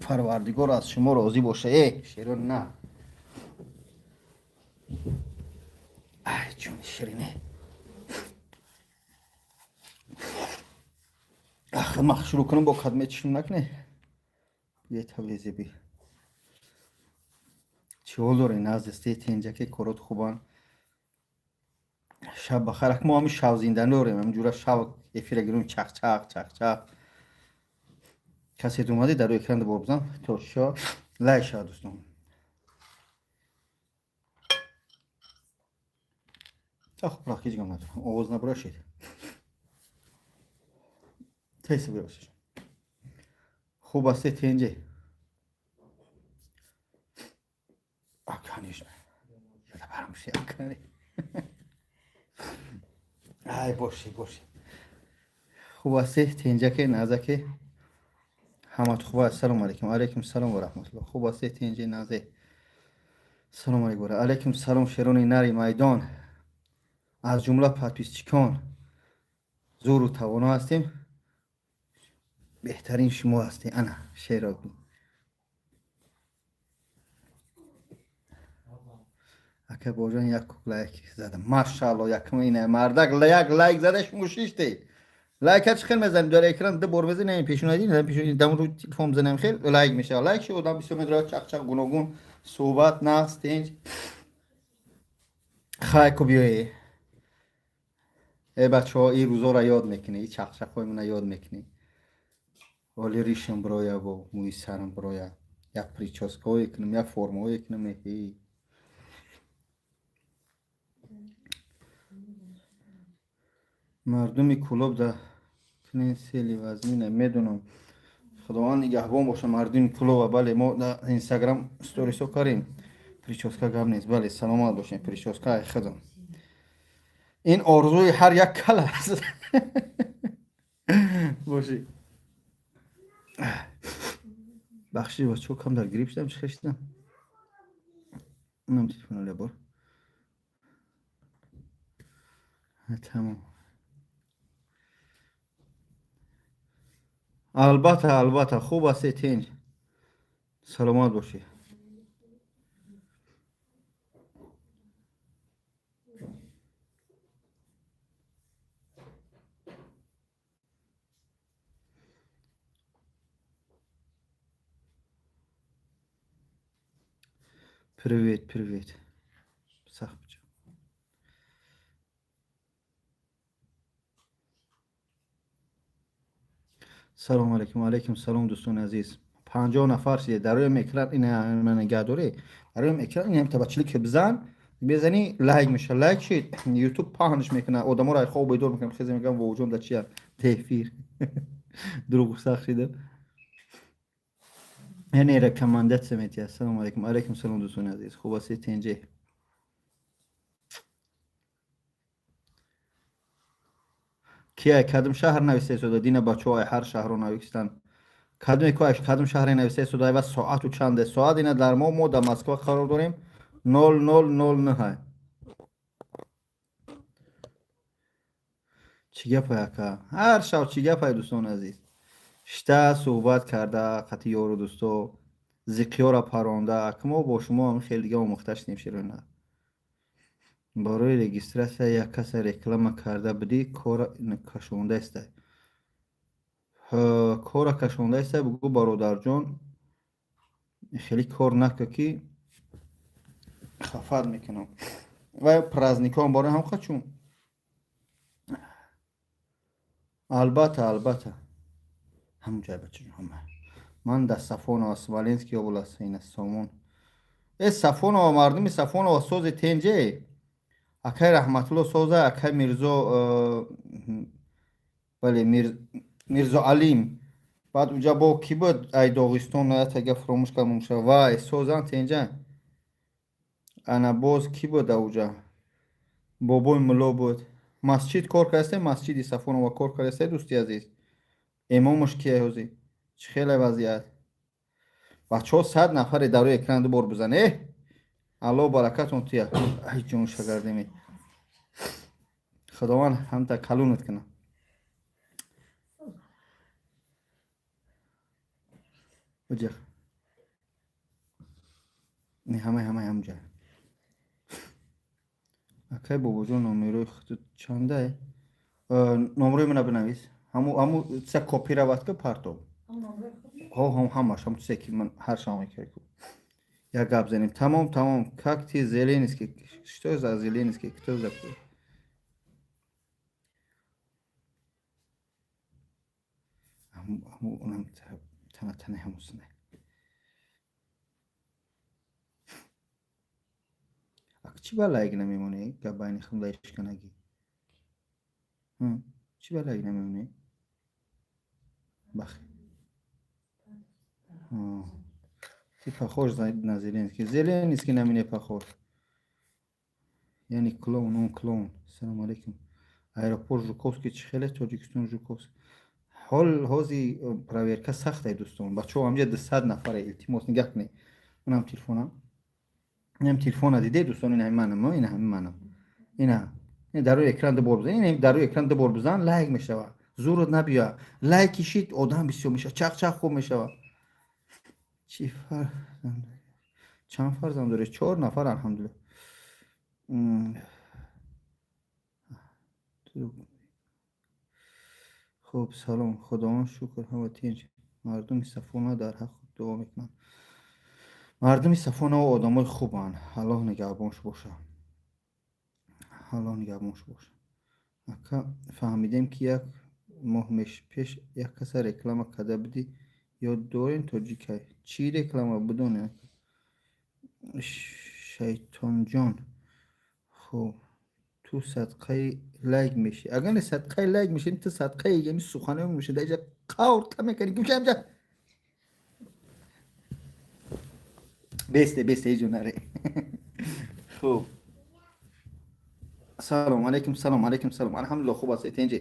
Парвардигор аз шумо розӣ боша. Э, шерон на. Ай, ҷони ширине. Ах, мах шурӯъ кунам, бо кадме чишм накне. Бие тавлезеби. Чӣ ҳол доред, наздисте, тенҷаке, корот хубанд? Шаб бахайр. Ак мо ҳамин шав зинда дорем, ҳамин ҷура шав эфира гирем, чақчақ, чақчақ. Касе омади, дар рӯи экран бор бизан, то шо лайк шавад, дӯстон. Хуб, рафт, ҳеҷ гап надорам. Овоз набурашед. Тез бибошед. Хуб астед, тенҷе? Конечно. Ёда барам. Ай, боши, боши. Хуб астед, тенҷаке, назаке? Ҳамат хуб аст? Салому алайкум. Алайкум салом ва раҳматуллоҳ. Хуб астед, тенҷе, назе? Салому алайкум. Алайкум салом, шерони нари майдон. Аз ҷумла подписчикон зӯру тавоно ҳастем. Беҳтарин шумо ҳастед. Ана, шеро. Ака божан, як лайк задам. Машаалло, якм ина мардак як лайк зада, шумо шиште. Лайка чӣ хел мезанем? Дар экран ду бор мезанем, пешонади, дам рӯи телефон мезанем, хел лайк мешавад. Лайк шуд, одам бисёр медорад, чақчақ, гуногун, суҳбат, нағз, тинҷ. Хай ку биёе. Э, бачаҳо, ин рӯзоро ёд мекунӣ, ин чақчақҳои мана ёд мекунӣ. Оли ришам бироя, бо мӯи сарам бироя. Як прическаҳое кунам, як формаҳое кунам, эҳи. Мардуми Кӯлоб да кунен сели вазмина, медонам. Худованд нигаҳбон боша мардуми Кӯлоба. Бале, мо дар Инстаграм сторисо кардем. Прическа гап нест. Бале, саломат бошем. Прическа ай худам. Ин орзуи ҳар як кал аст. Боши. Бахши, бачаҳо, кам дар грипп шудам, чӣ хел шудам? Инам телефона лебор. Тамом. Албатта, албатта, хуб астед, тинҷ. Саломат бошед. Привет, привет. Сахт бача. Салому алайкум. Алайкум салом, дӯстони азиз. 50 нафар шидед. Дар рӯи экран ина ман нигоҳ дорӣ. Дар рӯи экран ина та бачлик бизан, мезани, лайк меша. Лайк шид, YouTube паҳнш мекунад, одаморо хоб бедор мекунад, хезе мегӯям, воҷон да чия? Эфир. Дурӯғ сахт шида. Яъне рекомендация метиҳад. Салому алайкум. Алайкум салом, дӯстони азиз. Хуб ҳастед, тинҷе? Кия кадом шаҳр нависта истода? Дина бачаҳо ай ҳар шаҳрро навистанд. Кадоме ко кадом шаҳре нависта истода ва соату чанде? Соат ина дар мо дар Москва қарор дорем, 00:09. Чӣ гапай, ака? Ҳар шаб чӣ гапай, дӯстони азиз? Шита суҳбат карда, қати ёру дӯсто, зиқиёра паронда, ака мо бо шумо ҳам хеле дига омӯхта шудем, широна. Барои регистрация як каса реклама карда будӣ, кора кашондаистай. Кора кашондаистай, бугӯ, бародарҷон, хеле кор нака, ки хафат мекунам. Ва праздникҳоам барои ҳам қачун. Албатта, албатта. Ҳамун ҷай, бачаҷон, ҳама. Ман дар Сафонова, Смоленский област, ина Сомон. Э, Сафонова, мардуми Сафонова сози, тенҷе? Акай Раҳматулло соза, акай Мирзо, бале, Мирзоалим. Баъд уҷа бо кӣ буд, ай Доғистон, тага фуромӯш кардам. Вай созан, тенҷа. Ана боз кӣ буд ауҷа? Бобои мулло буд. Масҷид кор кардасте, масҷиди Сафонова кор кардасте, дӯсти азиз? Имомаш кия ҳозир? Чӣ хеле вазъият? Бачаҳо, 100 нафаре, дар рӯи экран ду бор бизан. Э, Алло баракатон тия. Ай ҷон шагардеми. Худованд ҳамта калунат кунад. Уҷа. Не, ҳамаи ҳамаи ҳамҷа. Акай Бобоҷон, номерои худут чандай? Номерои мана бинавис. Ҳаму чиза копировать ка, партоб. Ҳо, ҳамаш, ҳам чизе ки ман ҳар шаб мекардам. Як гап занем. Тамом, тамом. Как ты, Зеленский? Что за Зеленский? Кто такой? Ҳаму унам тана тана ҳамусина. Ак, чӣ ба лайк намемонӣ? Гап байни хунда ишканагӣ. Чӣ ба лайк намемонӣ? Бах. Ты похож на Зеленский. Зеленский на меня похож. Я не клоун, он клоун. Салом алейкум. Аэропорт Жуковский чӣ хеле, Тоҷикистон Жуковский. Ҳол ҳози проверка сахтай, дӯстон. Бачаҳо, ҳамҷа 200 нафаре, илтимос, нигаҳ кунед. Унам телефонам. Инам телефона диде, дӯстон, ина манам, ина ҳами манам. Ина. Ин дар рӯи экран ду бор бизан. Ина дар рӯи экран ду бор бизан, лайк мешава. Зурот набиёя. Лайк кишид, одам бисёр мешава. Чақ-чақ хуб мешава. Чӣ фарзанд? Чанд фарзанд доред? Чор нафар, алҳамдулилла. Хуб, салом. Худованд шукр, ҳама тинҷ. Мардуми Сафона дар ҳақ дуо мекунанд. Мардуми Сафона одамои хубанд. Аллоҳ нигаҳбонш боша. Аллоҳ нигаҳбонш боша. Ака, фаҳмидем, ки як моҳ пеш як каса реклама карда будӣ. Ёд дорем, тоҷикай. Чӣ реклама будоне? Шайтонҷон. Хуб, ту садқаи лайк мешӣ. Агар не садқаи лайк мешӣ, ту садқаи ями суханои мешӣ. Даҷа қаврта мекунӣ. Гумша ҳамҷа. Бесте, бесте, ҳеҷ наре. Хуб. Салом алейкум, салом алейкум, салом. Алҳамдулилло, хуб ҳастед, тинҷи.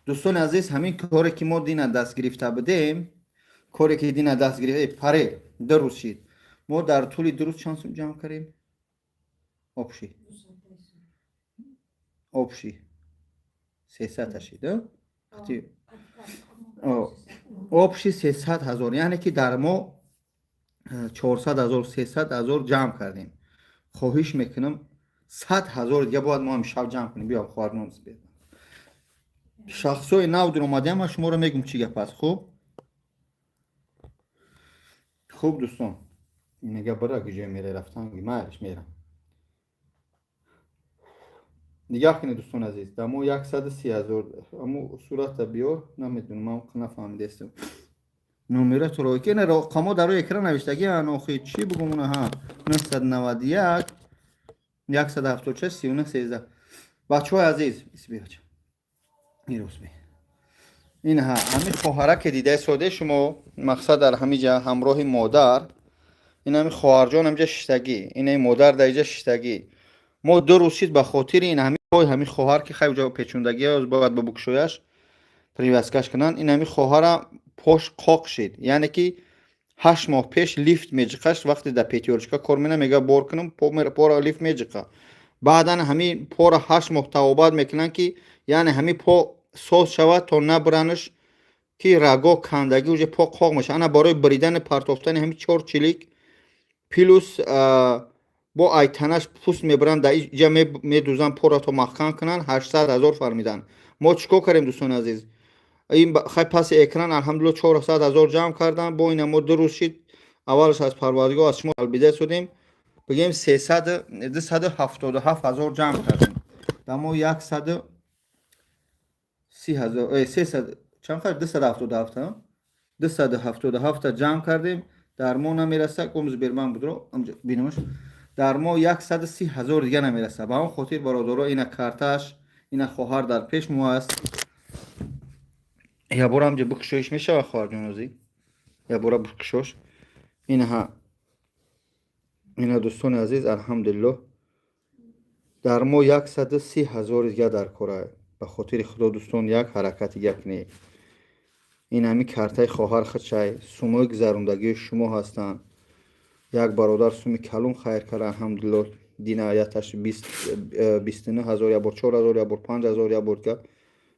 Дӯстони азиз, ҳамин коре ки мо дина даст гирифта будем, коре ки дина даст гирифта, паре 2 рӯз шид. Мо дар тӯли 2 рӯз чанд сум ҷамъ кардем? Общий. Общий. 300 шид, общий 300 000, яъне ки дар мо 400 000, 300 000 ҷамъ кардем. Хоҳиш мекунам, 100 000 дига бояд мо ҳамшаб ҷамъ кунем. Биё, хоҳарнон, шахсҳои нав дуромадаям, ман шуморо мегум, чӣ гап аст. Хуб, хуб, дӯстон, мега бара, куҷое мере рафтан, майлиш, мерам. Нигаҳ кунед, дӯстони азиз, дар мо 130 000. Аму сурата биёр, намедонам, ман нафаҳмидастам. Номератро ки ина рақамо дар рӯи экран навиштагиан, охи чӣ бугум уна? Ҳа, 991 176 39 13. Бачаҳои азиз, исби бача, ирусби, ин ҳа ҳами хоҳара ки дидаи соде шумо, мақсад дар ҳамиҷа ҳамроҳи модар, ин ҳами хоҳарҷон ҳамиҷа шиштагӣ, ин модар дар иҷа шиштагӣ. Мо 2 рӯз шид, ба хотири ин ҳами пой ҳами хоҳар, ки хай ҷо печундагӣ бояд ба букшояш привязкаш кунанд. Ин ҳами хоҳара пош қоқ шид, яъне ки 8 моҳ пеш лифт меҷиқаш. Вақте дар Пятёрочка кор мена, мега бор кунам, пора лифт меҷиқа. Баъдан ҳами пора 8 моҳ табобат мекунанд, ки яъне ҳами по соз шавад, то набуранаш, ки раго кандагӣ, уже по қоқ мешавад. Ана барои буридани, партофтани ҳами чор чилик, плюс бо айтанаш пӯст мебаранд, дар иҷа медузанд пора, то маҳкам кунанд. 800 000 фармиданд. Мо чӣ кор кардем, дӯстони азиз? Ин хай паси экран, алҳамдулилла, 400 000 ҷамъ кардам. Бо ина мо 2 рӯз шид, аввалаш аз Парвардигор, аз шумо талбида шудем, бигем, 277 000 ҷамъ кардем. Дар мо 130 000, сесад чанд қадр, 277, 277 ҷамъ кардем. Дар мо намераса, ком Сбербанк будро бинамаш, дар мо 130 000 дига намераса. Ба он хотир, бародаро, ина карташ, ина хоҳар дар пеш мо аст. Ябора ҳамҷа бикушоиш мешава, хоҳарҷонозӣ, ябора бикушош. Инаҳа, ина, дӯстони азиз, алҳамдулиллоҳ, дар мо 130 000 дига дар кора. Ба хотири Худо, дӯстон, як ҳаракати дига кунед. Ин ҳами картаи хоҳар худшай, сумои гузарондагии шумо ҳастанд. Як бародар суми калон хайр кард, алҳамдулиллоҳ, дина яташ 29 000, як бор 4000, як бор 5000, як бор дига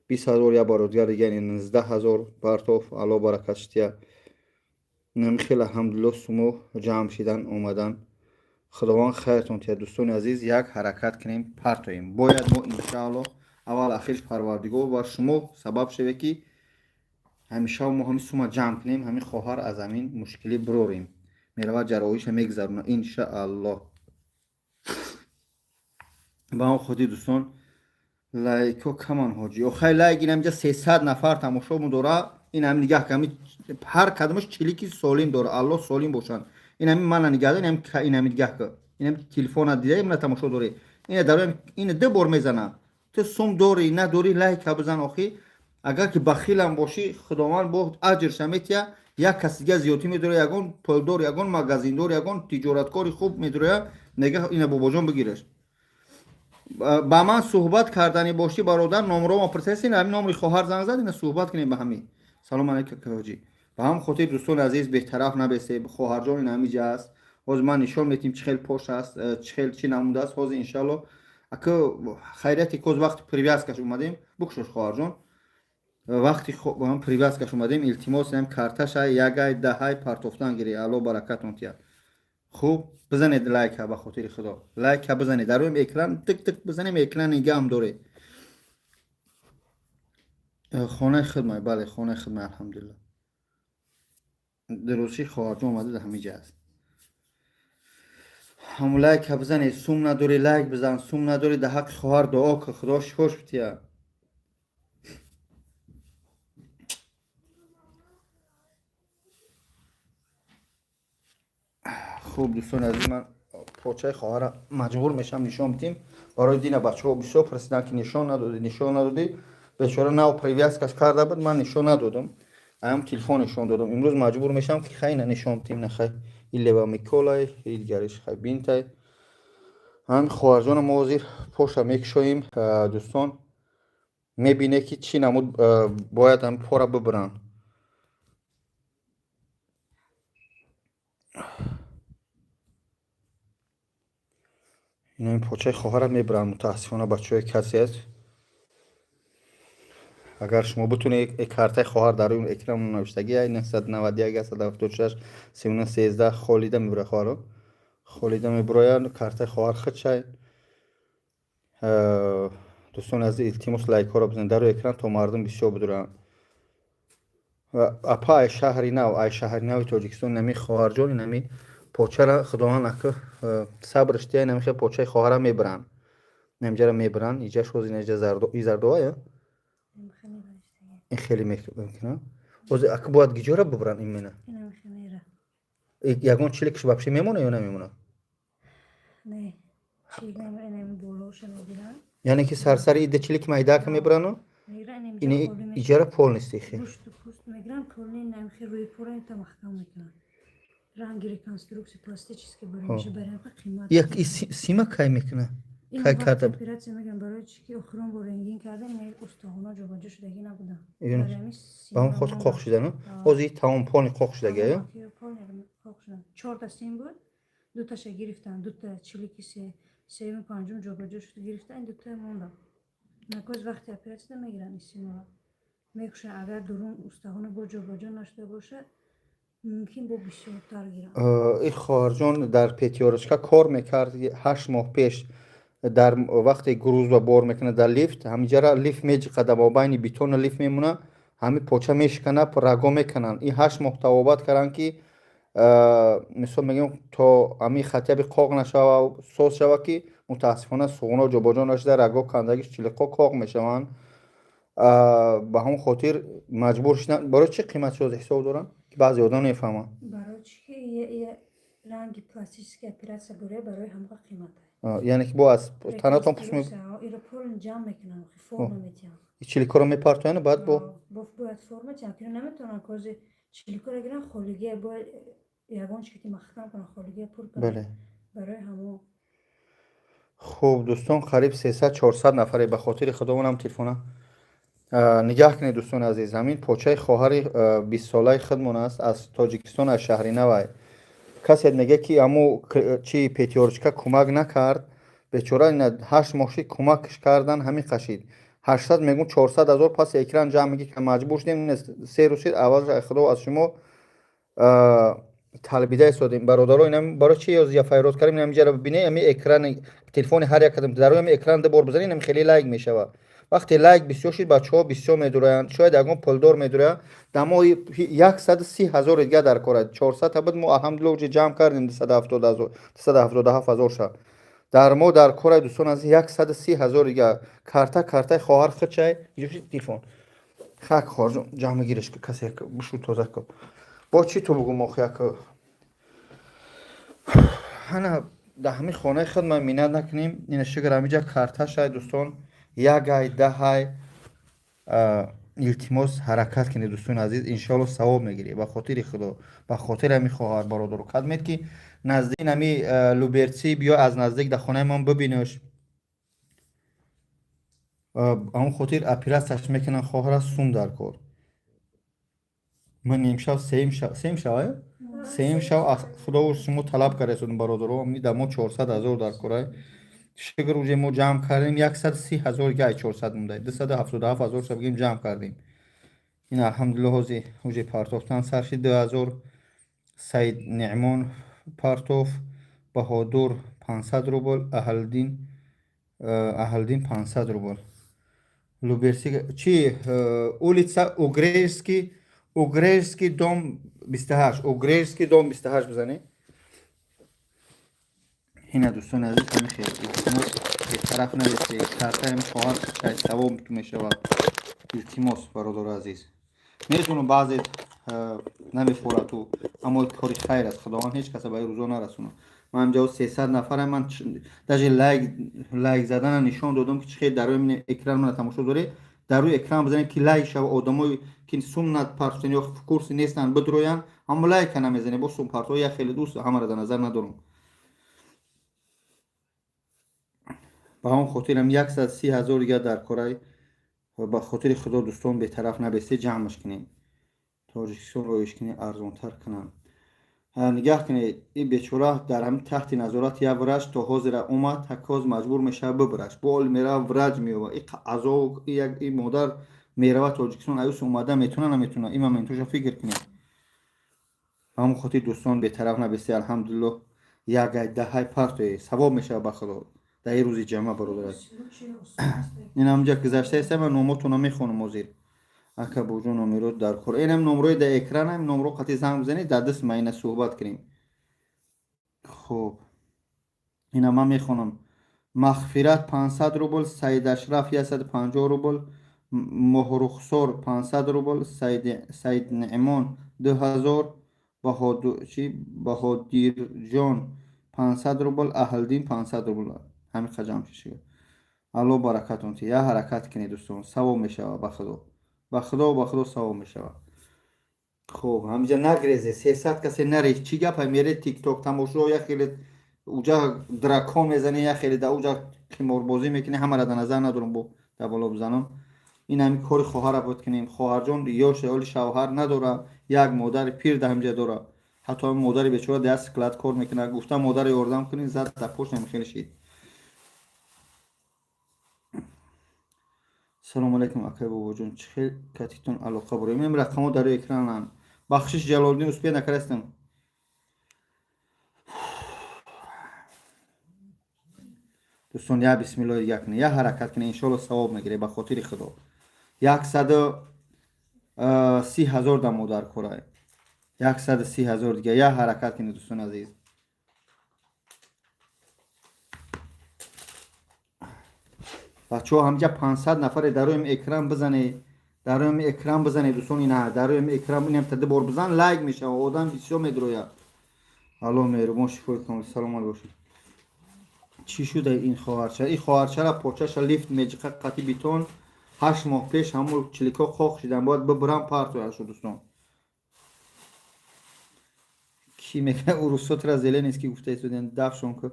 20 000, як бор дигар дига 19 000 партоф. Алло баракат шития. Инами хеле, алҳамдулиллоҳ, сумо ҷамъ шидан омадан. Худованд хайртон тиҳад, дӯстони азиз. Як ҳаракат кунем, партоем. Бояд мо, иншаалло, аввал ахирш Парвардигор ва шумо сабаб шаве, ки ҳамеша мо ҳамин сума ҷамъ кунем, ҳамин хоҳар аз ҳамин мушкилӣ бирорем. Меравад, ҷарроҳиша мегузаронад, иншаалло. Ба он хотир, дӯстон, лайко каман, ҳоҷӣ. Охай, лайк ин ҳаминҷа 300 нафар тамошо дора. Ин ҳами нигаҳ ками, ҳар кадомаш чилики солим дора. Алло, солим бошанд. Ин ҳами мана нигаҳ, ин ҳами нигаҳ ка, ин ҳами телефона дида, мана тамошо дорӣ. Ина дар ина ду бор мезана. Ту сум дорӣ, надорӣ, лайка бизан. Охи, агар ки бахилам бошӣ, Худованд бо аҷрша метия. Як кас дига зиёдтӣ медора, ягон пулдор, ягон магазиндор, ягон тиҷораткори хуб медороя, нега ина бобоҷон бигираш. Ба ман суҳбат карданӣ бошӣ, бародар, номрома пурсеси, ҳамин номри хоҳар занг зад, ина суҳбат кунем ба ҳамин. Салом алейкум, ҳоҷӣ. Ба ҳам хотир, дӯстони азиз, бетараф набесе. Хоҳарҷон ин ҳамиҷа аст. Ҳозир ман нишон метим, чӣ хел пош аст, чӣ хел чӣ намудааст. Ҳозир, иншалло, ака, хайрияти коз вақти привязкаш омадем. Букшош, хоҳарҷон. Вақти привязкаш омадем. Илтимос, ам карташай, ягай, даҳай партофтан гири. Алло баракатон тиҳад. Хуб, бизанед лайка, ба хотири Худо лайка бизанед. Дар рӯи экран тик тик бизанем, экран нигаҳам доред. Хонаи хидмай, бале, хонаи хидмай, алҳамдулилла. Дурустӣ, хоҳарҷон омада, дар ҳамиҷа аст. Ҳамун лайка бизанед. Сум надорӣ, лайк бизан. Сум надорӣ, дар ҳаққи хоҳар дуо кун, Худо шифош бития. Хуб, дӯстони азиз, ман почаи хоҳара маҷбур мешавам нишон бидим. Барои дина бачаҳо бисёр пурсиданд, ки нишон надодӣ, нишон надодӣ. Бечора нав привязкаш карда буд, ман нишон надодам, аям телефон нишон додам. Имрӯз маҷбур мешавам, ки хай, на, нишон бидим. На, хай, и левомиколай, и дигариш, хай, бинтай. Ҳамин хоҳарҷона мо ҳозир поша мекушоем, дӯстон. Мебине, ки чӣ намуд бояд ҳамин пора бибиранд. Ин почаи хоҳара мебаранд, мутаассифона, бачаҳои касе аст. Агар шумо битунед, картаи хоҳар дар рӯи экран навиштагӣ 991 176 39 13. Холида мебурад, хоҳаро, Холида мебурояд картаи хоҳар худшай. Дӯстони азиз, илтимос, лайкҳоро бизанед дар рӯи экран, то мардум бисёр бидуранд. Апа, ай шаҳри нав, ай шаҳри нави Тоҷикистон. Инами хоҳарҷон, инами почара Худованд ака сабрш тия. Инами хел почаи хоҳара мебаранд, инамҷара мебаранд. Иҷаш ҳозир инаҷа и зардовая, ин хеле мекунад. Ҳозир, ака, бояд гиҷора бибаранд имена? Ягон чиликш вообще мемона ё намемона? Яъне ки сарсари ида чилик майдака мебарану ини иҷара полностью хел. Ранги реконструкция пластически барои барои қимат. Як сима кай мекуна, кай карда? Операция мегӯям, барои чи ки охирон бо рентген кардан, ин устухона ҷобаҷо шудагӣ набуданд. Ба ҳам хотир қоқ шудану ҳозир тамом полный қоқ шудагиаю. Қоқ шудан. Чорта сим буд, дуташа гирифтан, дута чилики сеюми панҷум ҷобаҷо шуд, гирифтан, дута монда. Накоз вақти оператсия мегиранд ин симора, мекушанд. Агар дурун устухона бо ҷобаҷо нашуда бошад, мумкин бо бисёртар гиранд. Ин хоҳарҷон дар Пятёрочка кор мекард 8 моҳ пеш. Дар вақте грузба бор мекунад дар лифт, ҳамиҷара лифт меҷиқад, дар мобайни бетона лифт мемона, ҳамин поча мешикана, раго мекунанд. Ин 8 моҳ табобат карданд, ки мисол мегӯем, то ҳамин хатяби қоқ нашава, соз шава, ки мутаассифона суғуно ҷобаҷо нашуда, раго кандагиш, чилиқҳо қоқ мешаванд. Ба ҳамон хотир маҷбур шуданд. Барои чӣ қимат шуд, ҳисоб доранд, ки баъзе одам намефаҳманд? Барои чи ки ранги пластический операция буря, барои ҳамға қимат. Яъне ки бо аз танатон пӯст иро полный ҷамъ мекунанд, форма метиҳанд. Чиликоро мепартоянд, баъд бо бояд форма тиҳанд, ки наметавонанд кози чиликоро гиранд, холигия бояд ягон чи ки маҳкам кунанд, холигия пур кунанд. Бале. Барои ҳамо. Хуб, дӯстон, қариб 300-400 нафаре. Ба хотири Худовандам телефона нигаҳ кунед, дӯстони азиз. Ҳамин почаи хоҳари 20-солаи худмон аст, аз Тоҷикистон, аз шаҳри Навай. Касе мегӯяд, ки аму чи Пятёрочка кӯмак накард. Бечора, ина 8 моҳ шид, кӯмакш кардан, ҳамин қашид. 800 мегӯм, 400 000 пас экран ҷамъ мегӣ, ки маҷбур шудем, 3 рӯз шид. Аввал, Худо аз шумо. Талбида истодем, бародаро. Инам барои чи ёз файроз кардем? Инам ҷара бибине, ами экрани телефони ҳар як кадам дар рӯи экран ду бор бизанед, инам хеле лайк мешавад. Вақте лайк бисёр шуд, бачаҳо бисёр медуроянд, шояд ягон пулдор медурояд. Дар мо 130 000 дига дар кор аст. 400 буд, мо, алҳамдулилла, уже ҷамъ кардем 277 000 ша. Дар мо дар кор, дӯстон азиз, 130 000 дига. Карта, картаи хоҳар хичай телефон хак. Хоҳарҷон, ҷамъ гириш, касе бушу, тоза кун. Бо чӣ ту бугум? Охи, як ҳана дар ҳамин хонаи худ ман миннат накунем. Ина, шукр, ҳамиҷа карташай, дӯстон, ягай даҳай. Илтимос, ҳаракат кунед, дӯстони азиз, иншоалло савоб мегирӣ. Ба хотири Худо, ба хотири ҳамин хоҳар, бародаро, кадмед ки наздик ҳами Люберцы, биё, аз наздик дар хонаи ман бибинеш. Ҳамон хотир оператсияш мекунанд хоҳара, сум дар кор. Ман имшаб сеюм шаб, сеюм шаб, сеюм шаб аз Худову шумо талаб карда, бародаро. Дар мо 400 000 дар корай. Шукр, уже мо ҷамъ кардем 130 000, гай 400 монда, 277 000 ша бигем, ҷамъ кардем. Ин, алҳамдулилла, ҳози уже партофтан сар шид. 2000 Саид Неъмон партоф, Баҳодур 500 рубл, Аҳлдин 500 рубл. Люберцы чи, улица Угрешский, Угрешский, дом 28, Угрешский, дом 28 бизанед. Ина, дӯстони азиз, ҳами хел, илтимос, бетараф нависед. Картаи хоҳар савоб мешавад. Илтимос, бародари азиз, медонам, баъзе намефорату, аммо кори хайр аст. Худованд ҳеҷ каса ба ин рӯзо нарасонад. Ман инҷо 300 нафарам, ман даже лайк задана нишон додам, ки чӣ хел дар рӯи экран мана тамошо доред. Дар рӯи экран бизанед, ки лайк шава. Одамое ки сум напартофтен ё курси нестанд, бидроянд, аммо лайка намезанед, бо сумпартҳо як хеле дӯст, ҳамаро дар назар надорам. Ба ҳамон хотирам 130 000 дига дар корай. Ба хотири Худо, дӯстон, бетараф набесте, ҷамъаш кунем. Тоҷикистон роиш кунем, арзонтар кунам. Нигаҳ кунед, ин бечора дар ҳамин таҳти назорати як врач то ҳозира омад, ҳакоз маҷбур мешавад бибараш. Бол мерава, врач меёбад. И азоб, и модар мерава Тоҷикистон, аюс омада метавона, наметавона, ин моментоша фикр кунед. Ба ҳамон хотир, дӯстон, бетараф набесте. Алҳамдулиллоҳ, ягай даҳай партое, савоб мешавад ба Худо дар ин рӯзи ҷамъа, бародар. Ин ҳамҷа гузашта иста, ман номотона мехонам ҳозир. Ака Боҷон, номеро дар кор. Инам номрои дар экранам, номро қати занг бизанед, дар даст ма ина суҳбат кунем. Хуб, ина ман мехонам: Мағфират 500 рубл, Саидашраф 150 рубл, Моҳрухсор 500 рубл, Саиднеъмон 2000, Баҳодирҷон 500 рубл, Аҳлдин 500 рубл. Ҳамин қа ҷамъ шуд. Алло баракатон ти. Я ҳаракат кунед, дӯстон, савоб мешавад ба Худо, ба Худо, ба Худо савоб мешавад. Хуб, ҳамиҷа нагрезе, 300 касе нареж. Чӣ гапа мере? Тикток тамошо, як хеле уҷа дракон мезане, як хеле да уҷа қиморбозӣ мекунӣ. Ҳамаро дар назар надорам, бо дар боло бизанам. Ин ҳамин кори хоҳара буд кунем. Хоҳарҷон ёш, оли шавҳар надора, як модари пир дар ҳамиҷа дора. Ҳатто модари бечора дар склад кор мекунад. Гуфта, модарро ёрдам кунед, зад дар пошт, хеле шид. Салому алайкум, акай Бобоҷон, чӣ хел катитон алоқа борем? Ин рақамҳо дар рӯи экрананд. Бахшиш, Ҷалолиддин, успех накардастам. Дӯстон, я бисмиллоҳи як кунед, я ҳаракат кунед, иншоалло савоб мегиред. Ба хотири Худо, 130 000 да модар корай, 130 000 дига. Я ҳаракат кунед, дӯстони азиз. Бачаҳо, ҳамҷа 500 нафаре, дар рӯи экран бизанед, дар рӯи экран бизанед, дӯстон. Ина, дар рӯи экран инам та ду бор бизан, лайк мешава, одам бисёр медрояд. Алло меҳрубон, шифои комил, саломат бошед. Чӣ шуда ин хоҳарча? Ин хоҳарчара почаша лифт меҷиқа, қати битон. 8 моҳ пеш ҳамун чилико қоқ шидан, бояд бибурам, партояшу. Дӯстон, ки мега урусотра Зеленский гуфта истодиан, дафшон ки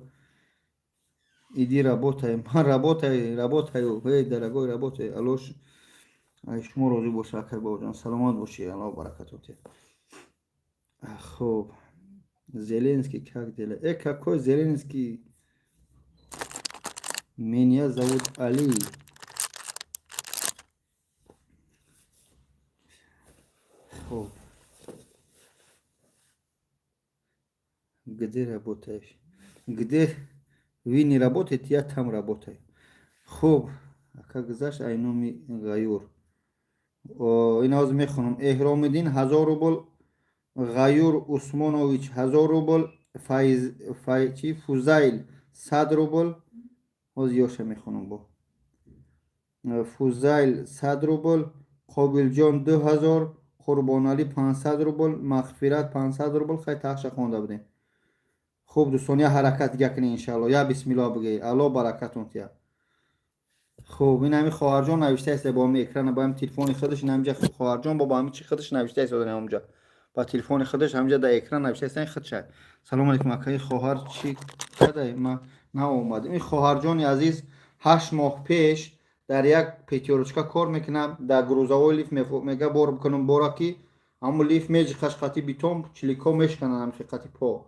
иди работай. Ман работай, работаю, эй, дорогой, работай. Алло шумо розӣ боша, акай Бобоҷон, саломат бошӣ, Алло баракатон диҳад. Хуб, Зеленский, как дела? Э, какой Зеленский? Меня зовут Али. Хуб. Где работаешь? Где вы не работаете, я там работаю. Хуб, ака, гузашт ай номи Ғаюр. Ин ҳозир мехонам. Эҳромиддин 1000 рубл, Ғаюр Усмонович 1000 рубл, чи, Фузайл 100 рубл. Ҳозир ёша мехонам. Бо Фузайл 100 рубл, Қобилҷон 2000, Қурбоналӣ 500 рубл, Мағфират 500 рубл. Хай, таҳша хонда будем. Хуб, дӯстон, я ҳаракат дига кунед, иншаалло. Я бисмиллоҳ бигӯед, Алло баракатон тия. Хуб, ин ҳами хоҳарҷон навиштааст бо ҳами экрана, бо ҳами телефони худаш. Ин ҳамҷа хоҳарҷон бо ҳами чи худаш навиштааст, ҳамҷа ба телефони худаш, ҳамҷа дар экран навиштааст, ин худша. Салому алейкум, акаи, хоҳар чӣ кадай, ма наомадем. Ин хоҳарҷони азиз 8 моҳ пеш дар як Пятёрочка кор мекунам, дар грузовой лифт мега бор бикунам бора, ки ҳамун лифт меҷиқаш қати битон, чилико мешкананд, ҳамихи қати по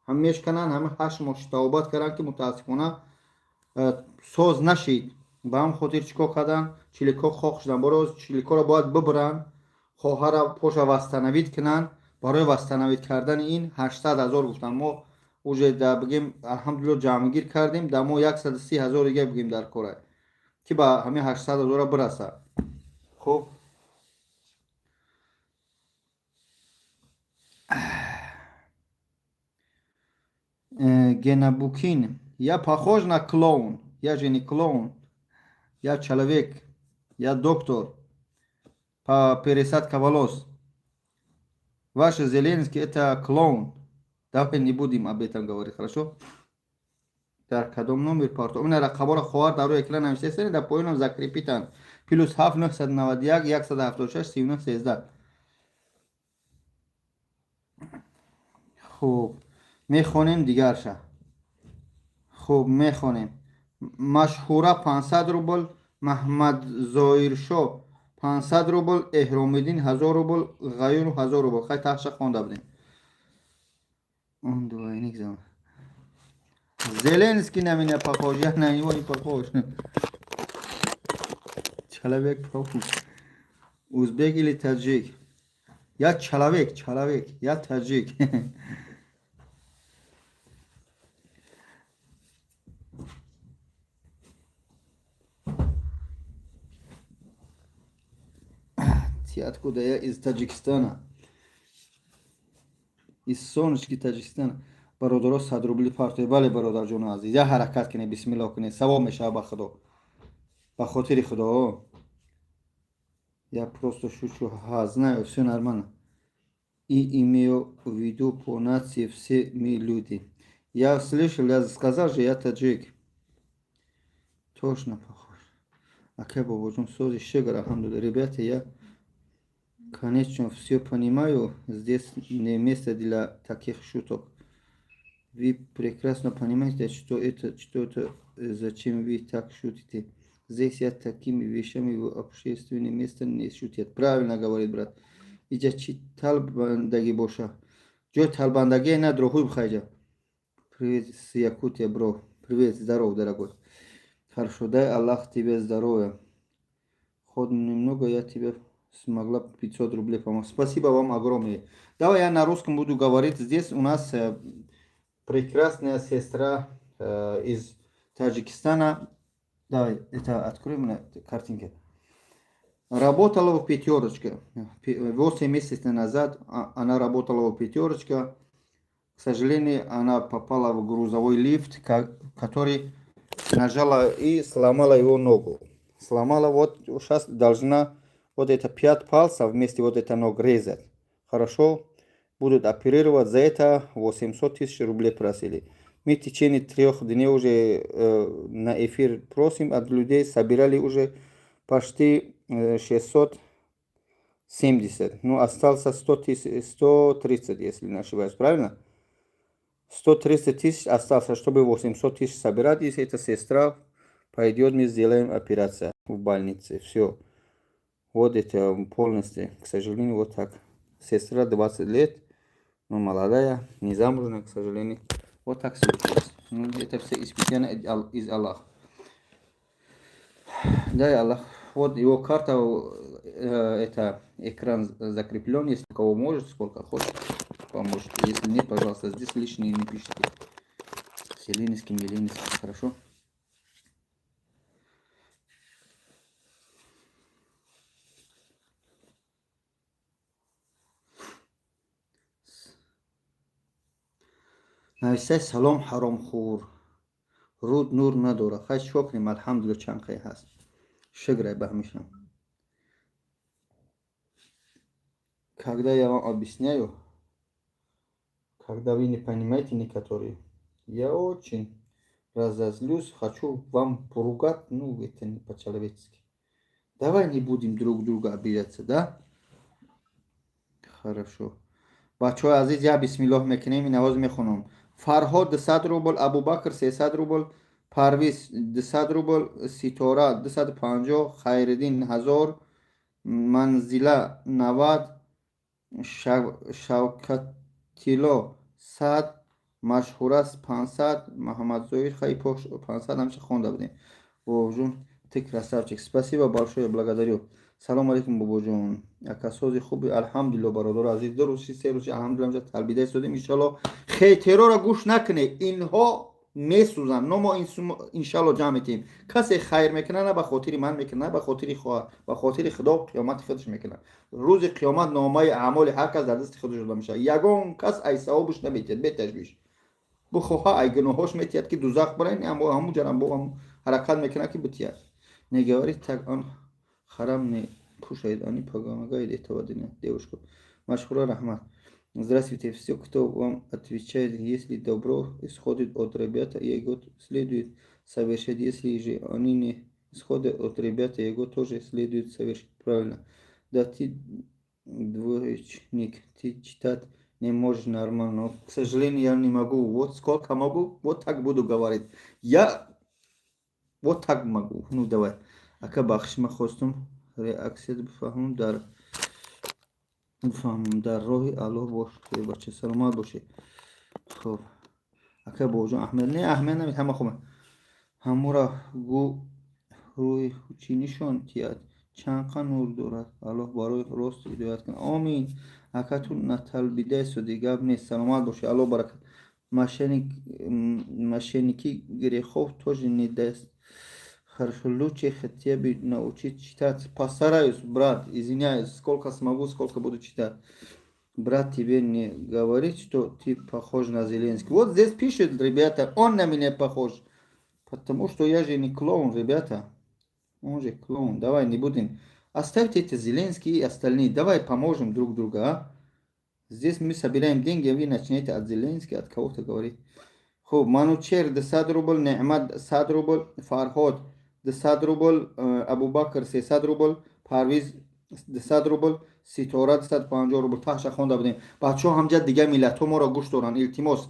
ҳам мешкананд. Ҳами 8 моҳ табобат карданд, ки мутаассифона соз нашид. Ба ҳам хотир чӣ кор карданд? Чилико хок шуданд. Боро чиликоро бояд бибуранд, хоҳара поша восстановить кунанд. Барои восстановить кардани ин 800 000 гуфтанд. Мо уже да бигем, алҳамдулилло, ҷамъгир кардем. Да мо 130 000 дига бигем дар кора, ки ба ҳамин 800 000-а бираса. Хуб. Генабукин, я похож на клоун? Я же не клоун, я человек, я доктор по пересадка волос. Ваш Зеленский — это клоун. Давай не будем об этом говорить, хорошо? Дар кадом номер парто? Ина рақамҳоро хоҳар дар рӯи экран навиштаистед, дар поёнам закрепить анд: +7 991 176 39 13. Хуб, мехонем дигарша. Хуб, мехонем. Машҳура 500 рубл, Маҳмадзоиршо 500 рубл, Эҳромиддин 1000 рубл, Ғаюр 1000 рубл. Хай, таҳша хонда будем. Он двойник зам. Зеленский на меня похож, я на него не похож. Человек паук. Узбек или таджик? Я человек, человек, я таджик. Ты откуда? Я из Таджикистана. Из солнечки Таджикистана. Бародаро, 100 рубли партои. Бале, бародарҷону азиз, я ҳаракат кунед, бисмиллоҳ кунед, савоб мешава ба Худо, ба хотири Худо. Я просто шучу. Ха, знаю, все нормально. И имею в виду по нации, все мы люди. Я слышал, я сказал же, я таджик. Точно похож. Ака бобоҷон, сози, шукр, алҳамдулилла. Ребята, я, конечно, все понимаю, здесь не место для таких шуток. Вы прекрасно понимаете, что это, зачем вы так шутите. Здесь я такими вещами в общественном месте не шутят. Правильно говорит брат. Иҷа чӣ талбандагӣ боша? Ҷои талбандагие надро, хуб хайҷа. Привет с Якутия, бро. Привет, здоров, дорогой. Хорошо, дай Аллах тебе здоровья. Хоть немного я тебе смогла 500 рублей помочь. Спасибо вам огромное. Давай я на русском буду говорить. Здесь у нас прекрасная сестра из Таджикистана. Давай, это открой мне картинки. Работала в Пятерочке. 8 месяцев назад она работала в Пятерочке. К сожалению, она попала в грузовой лифт, который нажала и сломала его ногу. Сломала, вот сейчас должна вот это пять пальцев вместе вот это ног резать. Хорошо, будут оперировать, за это 800 тысяч рублей просили. Мы в течение 3 дней уже на эфир просим от людей, собирали уже почти 670. Ну, остался 100 тысяч, 130, если не ошибаюсь, правильно? 130 тысяч остался, чтобы 800 тысяч собирать. Если эта сестра пойдет, мы сделаем операцию в больнице. Все. Вот это полностью, к сожалению, вот так. Сестра 20 лет, но молодая, не замужняя, к сожалению. Вот так случилось. Ну, это все испытания из Аллаха. Дай Аллах. Вот его карта, это экран закреплен, если у кого может, сколько хочет. поможете. Если нет, пожалуйста, здесь лишние не пишите. Зеленский, Меленский, хорошо? Нависай: салом, ҳаромхӯр, руд нур надорад. Хай, чико кунем? Алҳамдулилла, чанд қай ҳаст, шукрай ба ҳамешам. Когда я вам объясняю, когда вы не понимаете некоторые, я очень разозлюсь, хочу вам поругать. Ну, это не по-человечески. Давай не будем друг друга обижаться, да? Хорошо. Бачаҳои азиз, я бисмиллоҳ мекунем, ин авоз мехонам. Фарҳод 200 рубл, Абубакр 300 рубл, Парвиз 200 рубл, Ситора 250, Хайриддин 1000, Манзила 90, Шавкатило 100, Машҳурас 500, Маҳамадзоир хайпош 500. Ҳамеша хонда будем. Бобоҷон, ты красавчик. Спасибо большое, благодарю. Салом алейкум, бобоҷон, акасози хуби? Алҳамдулилло, бародаро азиз, 2 рӯзи, 3 рӯзи, алҳамдулилла, ҳамҷа талбида истодем. Иншалло, хейтероро гӯш накунед, инҳо месӯзанд, но мо иншалло ҷамъ метиҳем. Касе хайр мекунад, на ба хотири ман мекунад, на ба хотири хоҳар, ба хотири Худо, қиёмати худаш мекунад. Рӯзи қиёмат номаи аъмоли ҳар кас дар дасти худаш дода мешавад. Ягон кас ай савобаш наметиҳад беташвиш, бихоҳа, ай гуноҳош метиҳад, ки дузах барен, ҳамун ҷарам бо ҳаракат мекунад, ки битиҳад. Не говори так, он харам не кушает, они помогают этого девушку. Машхура, раҳмат. Здравствуйте, все, кто вам отвечает: если добро исходит от ребята, его следует совершить. Если же они не исходят от ребята, его тоже следует совершить правильно. Да ты двоечник, ты читать не можешь нормально. К сожалению, я не могу. Вот сколько могу, вот так буду говорить. Я вот так могу. Ну давай. Ака, бахшиш, ма хостум реаксия бифаҳмам, дар бифаҳмам. Дар роҳи Аллоҳ бош, бача, саломат бошӣ. Хоб, ака Бобоҷон, Аҳмед не, Аҳмед намед, ҳама хуб. Ҳамура гӯ, рӯи чӣ нишон тиҳад, чанд қа нур дорад. Аллоҳ барои рост ҳидоят кунад, омин. Ака, ту наталбидаистуди, гап нест, саломат бошӣ, Аллоҳ баракат. Мошенники грехов тоже не даст. Хорошо, лучше хотя бы научить читать. Постараюсь, брат, извиняюсь, сколько смогу, сколько буду читать. Брат тебе не говорит, что ты похож на Зеленского. Вот здесь пишет, ребята, он на меня похож. Потому что я же не клоун, ребята. Он же клоун. Давай не будем. Оставьте эти Зеленские и остальные. Давай поможем друг другу, а? Здесь мы собираем деньги, а вы начнете от Зеленского, от кого-то говорить. Хуб, Манучер 200 рубл, Неъмат 100 рубл, Фарход 200 рубл, Абубакр 300 рубл, Парвиз 200 рубл, Ситора 250 рубл. Таҳша хонда будем. Бачаҳо, ҳамҷа дигар миллатҳо моро гӯш доранд, илтимос.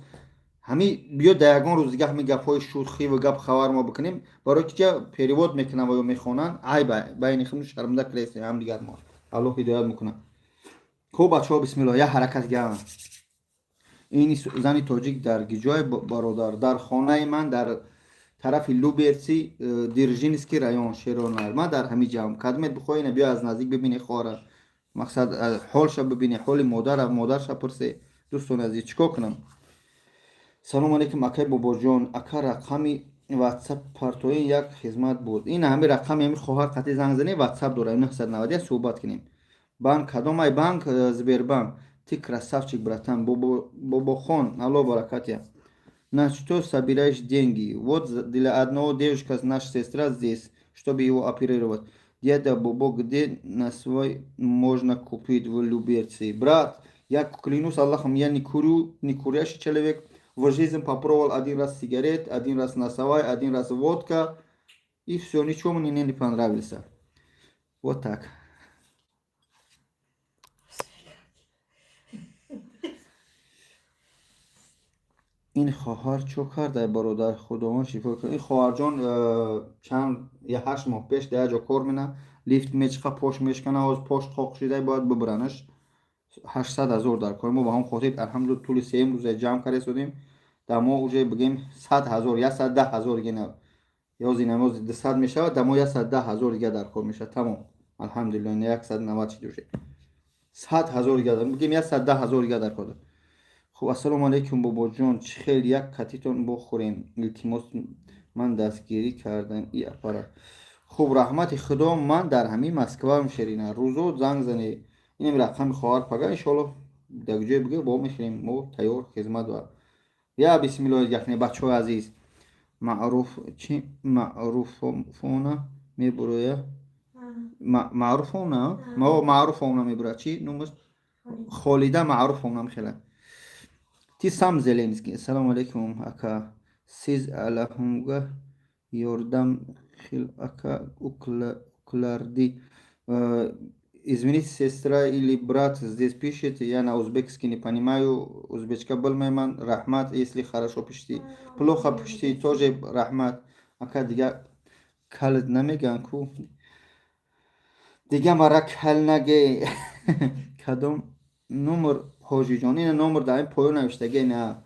Ҳами биё да ягон рӯз дига ҳами гапҳои шӯхӣ ва гап хабар мо бикунем, барои ки ҷа перевод мекунам ва ё мехонанд, айба, байни худмон шарманда килесем ҳамдигар мо. Аллоҳ ҳидоят мекунад. Хуб, бачаҳо, бисмиллоҳ, як ҳаракат гам. Ин зани тоҷик дар гиҷое, бародар? Дар хонаи ман, дар тарафи Люберцы, Дзержинский район, Шеронар. Ман дар ҳами ҷамъ кадмет бихоҳӣ, биё аз наздик бибини хоҳара, мақсад, ҳолша бибини, ҳоли модара, модарша пурсе. Дӯстони азиз, чӣ кор кунам? Салому алейкум, акай Бобоҷон. Ака, рақами ватсап партоин, як хизмат буд. Ин ҳами рақами ҳами хоҳар қатъи занг занем, ватсап дора, 991, суҳбат кунем. Банк кадомай банк? Сбербанк. Ты красавчик, братан. Бобохон, алло, баракатия. На что собираешь деньги? Вот для одного девушка, наша сестра здесь, чтобы его оперировать. Дядя Бобо, где насвай можно купить в Люберцы? Брат, я клянусь Аллахом, я не курю, не курящий человек. В жизни попробовал один раз сигарет, один раз насвай, один раз водка. И все, ничего мне не понравился. Вот так. Ин хоҳар чо кардай, бародар? Худованд шифо кунад. Ин хоҳарҷон чанд я 8 моҳ пеш дар як ҷо кор мена, лифт мечиқа, пош мешкана, ҳоз пош қоқ шидай, бояд бибаранаш. 800 000 дар кор. Мо ба ҳам хотир, алҳамдулилла, тӯли сеюм рӯза ҷамъ карда истодем. Дар мо уже бигем 100 000, 110 000 дига на ёзи намози 200 мешавад, дар мо 110 000 дига дар кор мешавад. Тамом, алҳамдулилла, 190 шид, уже 100 000 дига, бигем 110 000 дига дар кор. Хуб, ассалому алайкум, бобоҷон, чӣ хел як катитон бохӯрем? Илтимос, ман дастгирӣ кардам и аппарат. Хуб, раҳмати худо, ман дар ҳамин Москваам. Шерина, рӯзо занг зане, инам рақами хоҳар. Пага, иншоалло, дар ҷое бигӯ, бо мехӯрем. Мо тайёр хизмат ва я бисмиллоҳ якне. Бачаҳои азиз, маъруф чи маъруфона мебуроя, маъруфона, маъруфона мебуроя. Чи номаш? Холида Маъруфовна мехела. Ты сам Зеленский. Ассалому алайкум, ака. Siz Аллоҳумга ёрдам қил, ака, укlardi. Извините, сестра или брат здесь пишет, я на узбекский не понимаю, узбечка bilmayman, rahmat, если хорошо пишете. Плохо пишете, тоже rahmat. Ака, дига кал намеган ку. Дига мара кал наге. Кадом номер, ҳоҷиҷон? Ина номер дар ин поён навиштаги. На,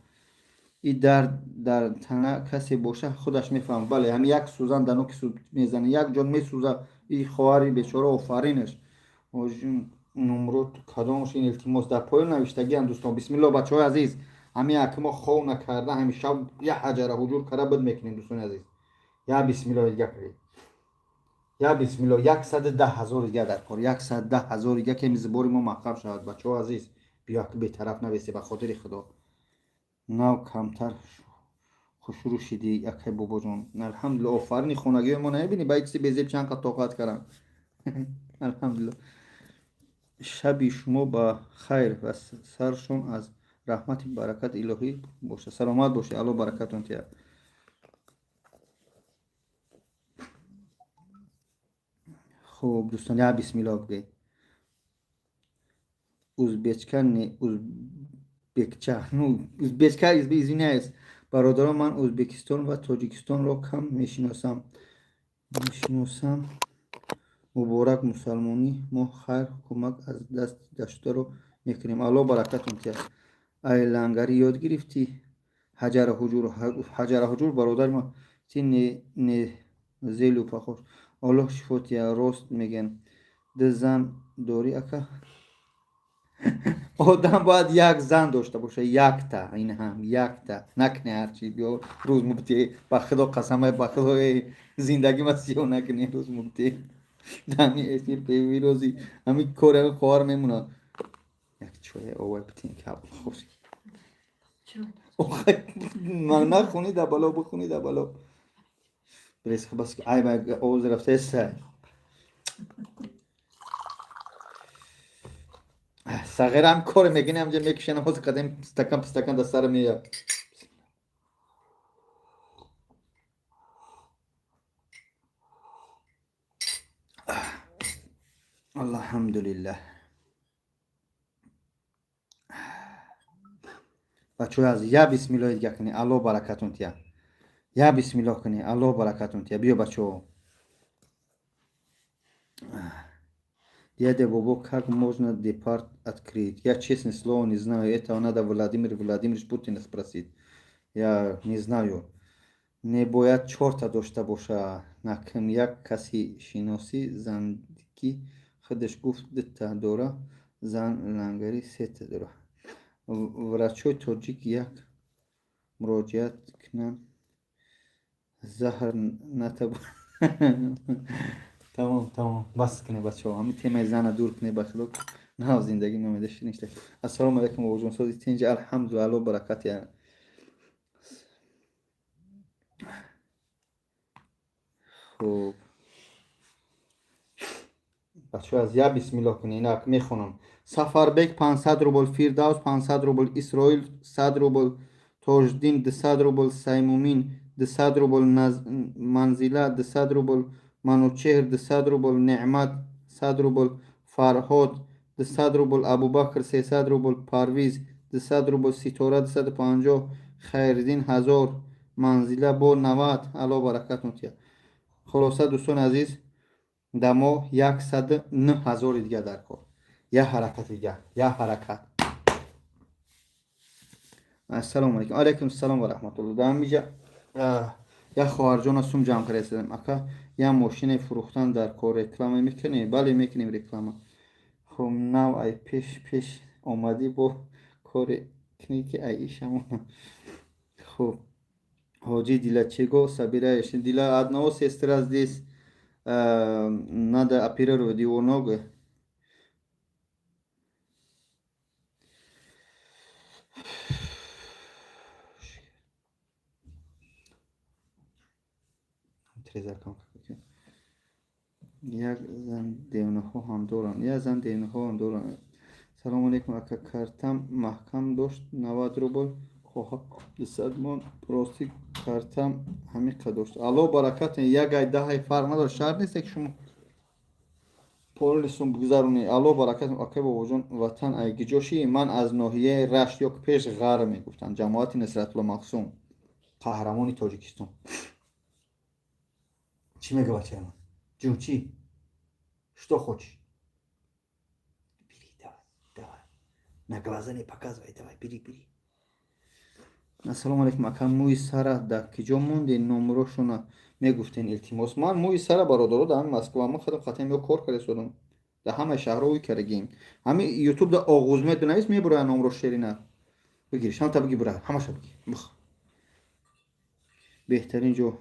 и дард дар тана касе боша, худаш мефаҳмад. Бале, ҳами як сӯзан дар ноки мезана, як ҷон месӯза. И хоҳари бечора, офаринаш. Ҳоҷиҷон, номрод кадомаш ин? Илтимос, дар поён навиштагиам, дӯстон. Бисмилло, бачаҳои азиз, ҳами аки мо хов накарда, ҳами шаб я ҳаҷара ҳуҷур карда буд мекунем, дӯстони азиз. Я бисмилло дига кардед, я бисмилло, 110 000 дига дар кор, 110 000 дига, ки сбор и мо маҳкам шавад. Бачаҳо азиз, биё, бетараф навесе, ба хотири худо. Нав камтар хушрӯ шидӣ, акай бобоҷон. Алҳамдулилла, офарини хонагиҳои мо. Намебинӣ, ба чизи безеб чанд қад тоқат кардам, алҳамдулилла. Шаби шумо ба хайр ва саршон аз раҳмати баракати илоҳӣ бошад. Саломат бошед, Алло баракатон тиҳад. Хуб, дӯстон, я бисмилло бигӯед. Узбечка, не узбекча, ну, узбечка, извиняюсь. Бародарон, ман Ӯзбекистон ва Тоҷикистонро кам мешиносам. Муборак мусалмонӣ. Мо хайр, кӯмак аз даст даштаро мекунем. Алло баракатон тиҳад. Ай лангарӣ ёд гирифтӣ? Ҳаҷара ҳуҷур, ҳаҷара ҳуҷур, бародари ма, ти не зелю похож. Аллоҳ шифо тиҳад. Рост мегӯян. Ду зан дорӣ, ака? Одам бояд як зан дошта боша, якта, ин ҳам якта. Накне ҳарчи, биё рӯз мубти, ба худо қасам, ба худо, зиндагӣ ма сиёҳ накне, рӯз мубти. Ҳами эфир певи рӯзи ҳами кори ҳами хоҳар мемонад. Як чоя овай битин, хуш. Нахунӣ да бало, бихунӣ да бало. Брес, бас, ай овоз рафтаеста. Сағирам коре мекунӣ, ҳамҷа мекушена, ҳозир қадем стакан пистакан дар сара меяд. Алҳамдулиллаҳ. Бачаҳои азиз, я бисмиллоҳ дига кунӣ, Аллоҳ баракатон тиҳад. Я бисмиллоҳ кунӣ, Аллоҳ баракатон тиҳад. Биё, бачаҳо. Дядя Бобо, как можно департ открыть? Я, честное слово, не знаю. Это надо Владимир Владимирович Путина спросить. Я не знаю. Не бояд чорта дошта боша. Накм як каси шиносӣ зандики худаш гуфт, дута дора, зан лангари сета дора. Врачои тоҷик як муроҷиат кунанд, заҳр натаб. Тамом, тамом, бас кунед, бачаҳо, ҳамин темаи зана дур кунед, ба худо, нав зиндагӣ меомеда ширин. Ассалому алайкум, бобоҷон, сози тинҷ? Алҳамдулилла, Алло баракат. Я хуб, бачаҳо, аз я бисмиллоҳ кунед. Инак мехонам: Сафарбек 500 рубл, Фирдавс 500 рубл, Исроил 100 рубл, Тоҷдин 200 рубл, Саймумин 200 рубл, Манзила 200 рубл, Манучеҳр 200 рубл, Неъмат 100 рубл, Фарҳод 200 рубл, Абубакр 300 рубл, Парвиз 200 рубл, Ситора 250, Хайриддин 1000, Манзила бо 90. Алло баракатон тиҳад. Хулоса, дӯстони азиз, да мо 109 000-и дига дар кор. Я ҳаракати дига, я ҳаракат. Ассалому алайкум. Алайкум ассалом ва раҳматулло. Дар ҳамиҷа як хоҳарҷона сум ҷамъ карда. Ака, як мошине фурӯхтан дар кор, реклама мекунем? Бале, мекунем реклама. Хуб, нав ай пеш пеш омадӣ бо кори. Кунӣ ки ай ишамона. Хуб, ҳоҷи, дила чего собираешь? Дила, одного сестра здесь надо оперировать его ногу. Трезакам. Як зан девонаҳо ҳам доранд, як зан девонаҳо ҳам доранд. Салому алейкум, ака. Картам маҳкам дошт 90 рубл, хоҳа 200 мон. Рости, картам ҳамиқа дошт. Алло баракат. Як ай даҳай фарқ надорад, шарт несте ки шумо полисум бигзаронӣ. Алло баракат. Акай бобоҷон, ватан ай гиҷошӣ? Ман аз ноҳияи Рашт, ё пеш Ғар мегуфтанд, ҷамоати Нусратулло Мақсум, қаҳрамони Тоҷикистон. Чӣ мега бачаи ман? Ҷун, чӣ, что хочешь? Бери, давай, давай, на глаза не показывай, давай, бери, бери. Ассалому алайкум, ака. Мӯи сара дар киҷо монди? Номрошона мегуфтен, илтимос. Ман мӯи сара, бародаро, дар ҳами Москва ман худам хатам ё кор карда истодам, дар ҳамаи шаҳрҳо ӯй кардагим. Ҳами Ютуб да Оғузмед бинавис, мебурояд номро. Шерина, бигир, шамта биги, бура, ҳамаша биги, бих. Беҳтарин ҷо,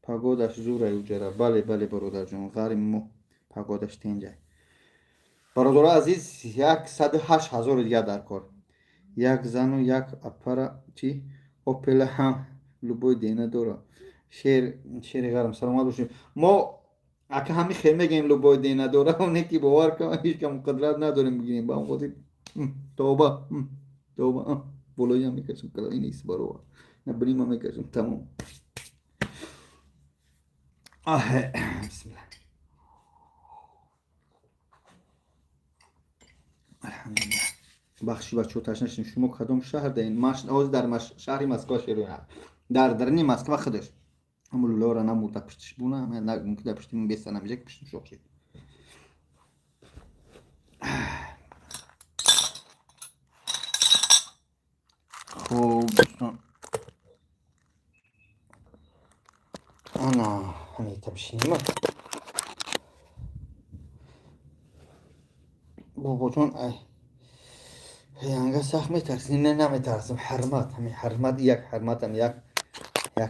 погодаш зурай уҷара. Бале, бале, бародарҷон, ғарим мо погодаш тенҷай. Бародаро азиз, 108 ҳазори дигар дар кор. Як зану як апара чи опела ҳам любой дена дора. Шер, шери ғарм, саломат бошед. Мо, ака, ҳами хел мегӯем, любой дена дора, оне ки бовар кун, ҳеҷ кам қудрат надорем бигирем. Ба он хотир тоба, тоба, болоям мекашем, ин барова брима мекашем, тамом. Бисмилла, алҳамдулилла. Бахши, бачаҳо, ташна шудем. Шумо кадом шаҳр даин? Ман ҳозир дар шаҳри Москва, шеруя, дар дарини Москва худаш. Ҳамо лӯларо намурд, дар пуштиш буна, мумкин дар пушти беста намеҷа, ки пуштим шох шид. Хуб, дӯстон, ана ҳамита бишинима. Бобоҷон, ай янга сахт метарсӣ? Не, наметарсам. Ҳурмат, ҳами ҳурмат, як ҳурматам, як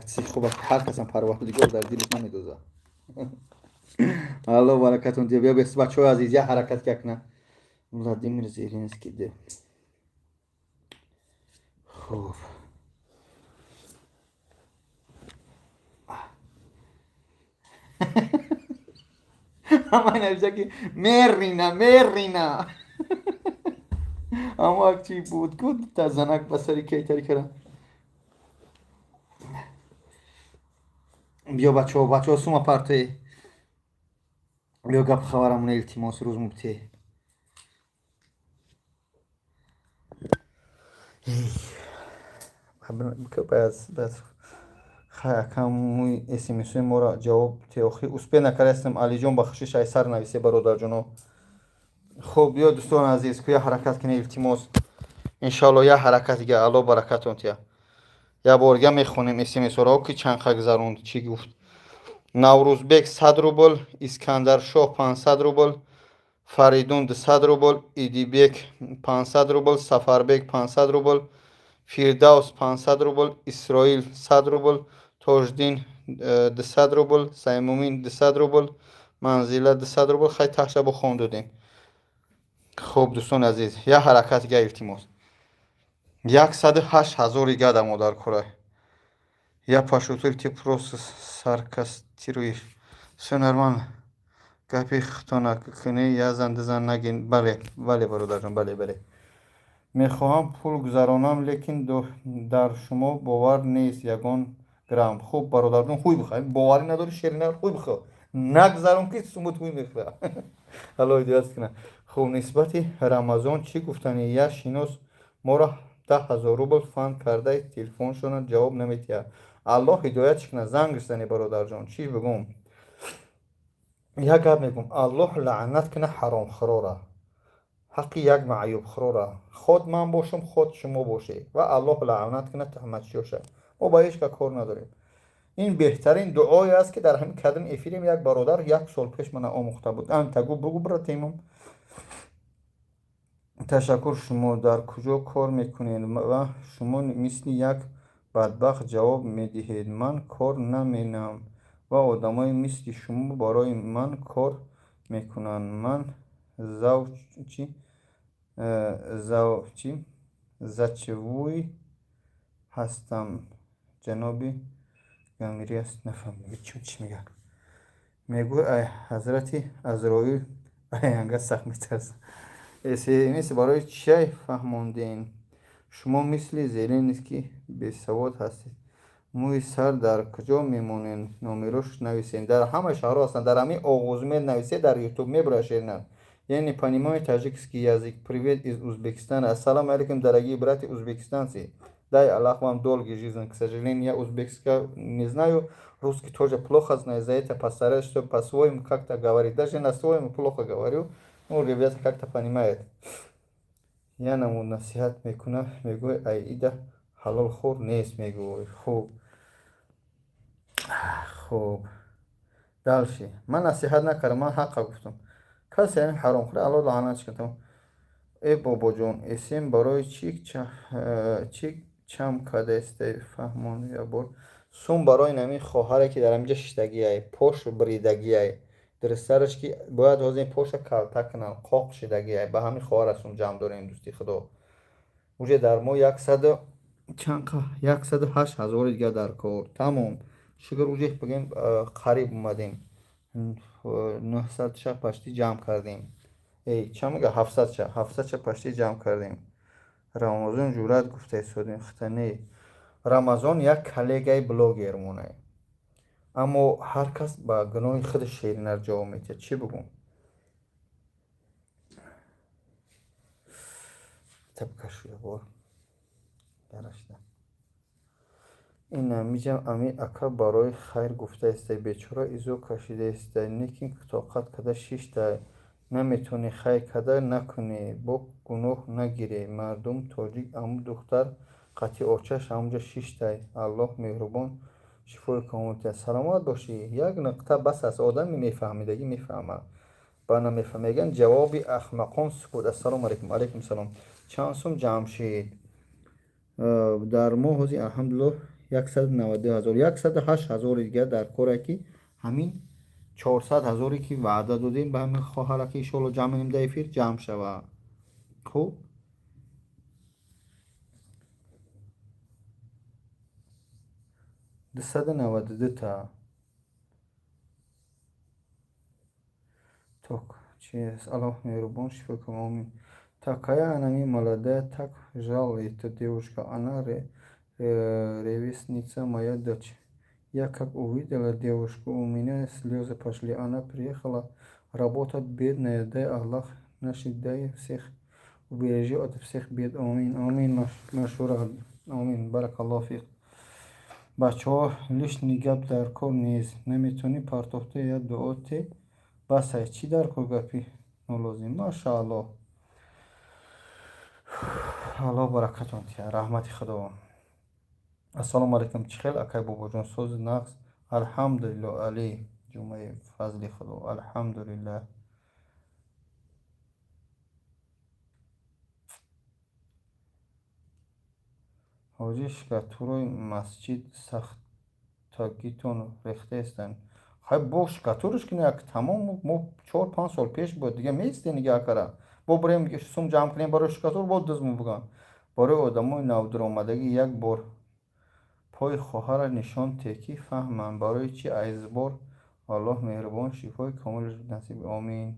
чизи хуб аст, ҳар касам Парвардигор дар дилаш намедозад. Алло баракатон диҳ. Биё, бачаҳои азиз, як ҳаракат якна. Владимир Зеленский де. Хуб, ҳамаи навиша ки мерина, мерина. Ҳамо як чи буд ку, та занак ба сари кейтари кара. Биё, бачаҳо, бачаҳо, сума партои. Биё, гап хабарамона, илтимос, рӯз мубте. Хай, акам, мӯи смсои моро ҷавоб те, охир успеть накардастам. Алиҷон, бахшиш, ай сар нависе, бародарҷоно. Хуб, биё, дӯстони азиз, ку я ҳаракат кунед, илтимос. Иншоалло, як ҳаракат дига. Алло баракатон тия. Як бор дига мехонем смсҳоро, ки чанд қа гузаронд, чӣ гуфт. Наврӯзбек 100 рубл, Искандаршоҳ 500 рубл, Фаридун 200 рубл, Идибек 500 рубл, Сафарбек 500 рубл, Фирдавс 500 рубл, Исроил 100 рубл, Тоҷдин 200 рубл, Саймумин 200 рубл, Манзила 200 рубл. Хай, таҳша бо хон додем. Хуб, дӯстони азиз, як ҳаракат дига, илтимос. 108 ҳазори гада модар курай. Я пошутил, ты просто саркастируешь. Всё нормально. Гапи худтона кунӣ, я зан дузан нагин. Бале, бале, бародарҷон, бале, бале. Мехоҳам пул гузаронам, лекин дар шумо бовар нест ягон грамм. Хуб, бародарҷон, хуй бихӯр. Боварӣ надорӣ, шерина, хуй бихӯр, нагзарон, ки сумут ҳуй мехӯра. Алло ҳидоят кунад. Хуб, нисбати Рамазон чӣ гуфтанӣ? Як шинос моро 10 000 рубл фанд кардаи, телефоншона ҷавоб намедиҳад. Аллоҳ ҳидоятш кунад. Занг зани, бародарҷон. Чӣ бигӯм? Як гап мегӯм: Аллоҳ лаънат кунад ҳаромхӯрора, ҳаққи як маъюбхӯрора, худ ман бошам, худ шумо бошед, ва Аллоҳ лаънат кунад таҳматчиёша. Мо ба ҳеҷ ка кор надорем. Ин беҳтарин дуое аст, ки дар ҳамин кадом эфирем як бародар як сол пеш мана омӯхта буд. Антагу бугу, братимум. Ташаккур. Шумо дар куҷо кор мекунед ва шумо мисли як бадбахт ҷавоб медиҳед: ман кор наменам ва одамои мисли шумо барои ман кор мекунанд. Ман завчи зачевуй ҳастам, ҷаноби Гамириас. Нафаҳмидам, чӣ мегӯяд. Мегӯй, ай ҳазрати Азроил аянга сахт метарсам. СМС барои чай фаҳмондем? Шумо мисли Зеленский бесавод ҳастед. Мӯи сар дар куҷо мемонед? Номерош нависед. Дар ҳама шаҳрҳо ҳастанд. Дар ҳамин Оғузмед нависед, дар Ютуб мебурад. Я не понимаю таджикский язык. Привет из Узбекистана. Ассалому алейкум, дорогие братья узбекистанцы. Дай Аллах вам долгий жизнь. К сожалению, я узбекского не знаю, русский тоже плохо знаю, за это постараюсь, чтобы по-своему как-то говорить. Даже на своем плохо говорю, ну, ребята как-то понимают. Я намуд насиҳат мекунам, мегӯй, ай ида ҳалолхӯр нест, мегӯй. Хуб, хуб, дальше. Ман насиҳат накардам, ман ҳаққа гуфтам. Касе ҳамин ҳаромхӯра, Аллоҳ лаънатш кунад. Э, бобоҷон, эсем барои чӣ чам кардааст? Фаҳмон ябор. Сум барои намин хоҳаре, ки дар ҳаминҷа шиштагиай, пош бридагиай. Дурусттараш, ки бояд ҳозир ин поша калта кунанд, қоқ шидагиай. Ба ҳамин хоҳара сум ҷамъ дорем, дӯсти худо. Уже дар мо яксаду чанд, 108 ҳазори дигар дар кор. Тамом, шукр, уже бигем, қариб омадем, 900-ша почти ҷамъ кардем. Эй, чанд мега, 700-ша, 700-ша почти ҷамъ кардем. Рамазон ҷуръат гуфта истодем хитане. Рамазон як коллегаи блогермонае, аммо ҳар кас ба гуноҳи худи шеринар ҷавоб медиҳад. Чӣ бигӯм? Табкашуябор дарашта ина миҷам. Ами ака барои хайр гуфта истай, бечора изо кашида истай, лекин тоқат када шиштай. Наметавонӣ хайр када накунӣ, бо гуноҳ нагирӣ. Мардум тоҷик, аму духтар қатъи очаш ҳамонҷо шиштай. Аллоҳ меҳрубон шифои комил диҳад. Саломат бошӣ. Як нуқта бас аст. Одами мефаҳмидагӣ мефаҳмад, ба намефаҳм мегӯянд, ҷавоби ахмақон сукут. Ассалому алайкум. Алайкум салом. Чанд сум ҷамъ шид дар мо? Ҳозир, алҳамдулиллоҳ, 192 ҳазор, 108 ҳазори дигар дар коре, ки ҳамин 400 ҳазоре, ки ваъда додем ба ҳамин хоҳара, ки иншоалло ҷамъ менем, дар эфир ҷамъ шавад. Хуб, 292 та ток чист. Аллоҳ меҳрубон шифо кун, омин. Такая она молодая, так жаль эта девушка, она ровесница моя дочь. Я как увидела девушку, у меня слезы пошли. Она приехала работать, бедная. Дай Аллах наших, дай всех убережи от всех бед. Омин, омин, машура, омин, баракаллоҳу фик. Бачаҳо, лишний гап дар кор нест. Наметавонӣ партофта, як дуо те, басай. Чӣ дар кор гапи нолозим? Машааллоҳ, Аллоҳ баракатон диҳад, раҳмати худо. Ассалому алайкум, чӣ хел, акай Бобоҷон, сози нағз? Алҳамдулилло, Али Ҷумъаи фазли худо, алҳамдулиллаҳ. Ҳоҷи, штукатурои масҷид сахтагитон рехтаестанд. Хай, бо штукатурш кунӣ, як тамом. Мо 4-5 сол пеш буд, дига меистем, дига акара бо бурем, сум ҷамъ кунем барои штукатур, бо дузму буган. Барои одамои навдуромадагӣ як бор пои хоҳара нишон те, ки фаҳманд барои чи айзбор. Аллоҳ меҳрубон шифои комил насиб, омин.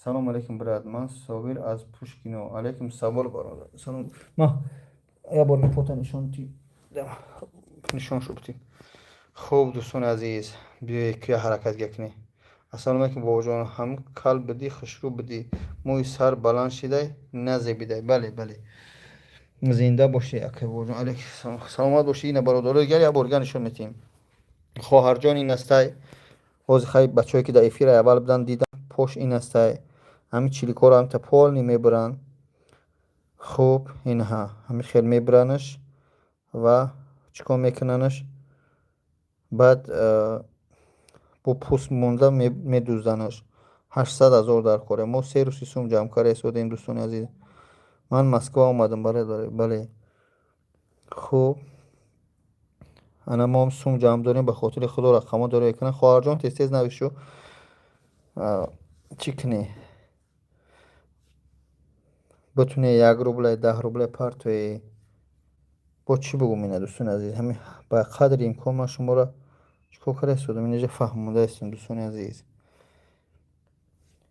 Салому алайкум, брат, ман Собир аз Пушкино. Алайкум савол, бародар, салом. Ма як бор фото нишон нишон шубтӣ. Хуб, дӯстони азиз, биёед, кия ҳаракат кунем. Ассалому алайкум, бобоҷон, ҳам кал будӣ, хушрӯ будӣ, мӯи сар баланд шидай, назебидай. Бале, бале, зинда бошӣ, акай бобоҷон. Алайкум, саломат бошӣ. Ина, бародаро, дигар як бор дигар нишон медиҳем. Хоҳарҷон ин астай. Ҳозир, хай, бачаҳое, ки дар эфири аввал буданд, дидам. Пош ин астай. Ҳамин чиликҳоро ҳамта полный мебуранд. Хуб, инҳа ҳамин хел мебуранаш ва чӣ кор мекунанаш? Баъд бо пӯст монда медузданаш. 800 ҳазор дар коре. Мо се рӯзи сум ҷамъ карда истодем, дӯстони азиз. Ман Москва омадам, бале. Хуб, ана мо сум ҷамъ дорем, ба хотири Худо рақамҳо дора экран. Хоҳарҷон, тез тез навишу, чӣ кунӣ, битуне 1 рубле, 10 рубле партои. Бо чӣ бигӯм ина, дӯстони азиз? Ҳами ба қадри имкон ман шуморо чӣ кор карда истодам, инҷа фаҳмонда истодам, дӯстони азиз.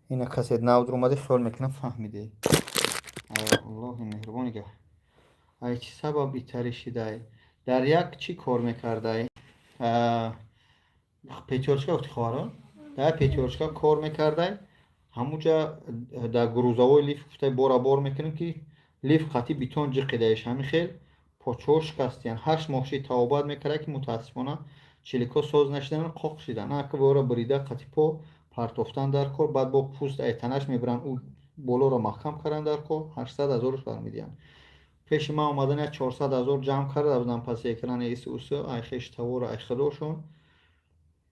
Ина касе нав дуромаде, хиёл мекунам, фаҳмиде. Аллоҳи меҳрубон нигаҳ. Ай чӣ сабаб итари шидай? Дар як чӣ кор мекардай? Пятёрочка гуфти, хоҳаро, дар Пятёрочка кор мекардай. Ҳамуҷа дар грузовой лифт гуфтай, бора бор мекунем, ки лифт қатъи бетон ҷиқидаеш, ҳамин хел почаҳо шикастиян. 8 моҳ ши табобат мекарда, ки мутаассифона чиликҳо соз нашидан, қоқ шидан. Ака бора бурида, қатъи по партофтан дар кор, баъд бо пӯст ай танаш мебаранд, ӯ болоро маҳкам кардан дар кор. 800 0-ш бармедиҳанд. Пеши ман омадан, як 400 000 ҷамъ карда будам паси экрани ис усу, ай хеш тавору, ай худошон.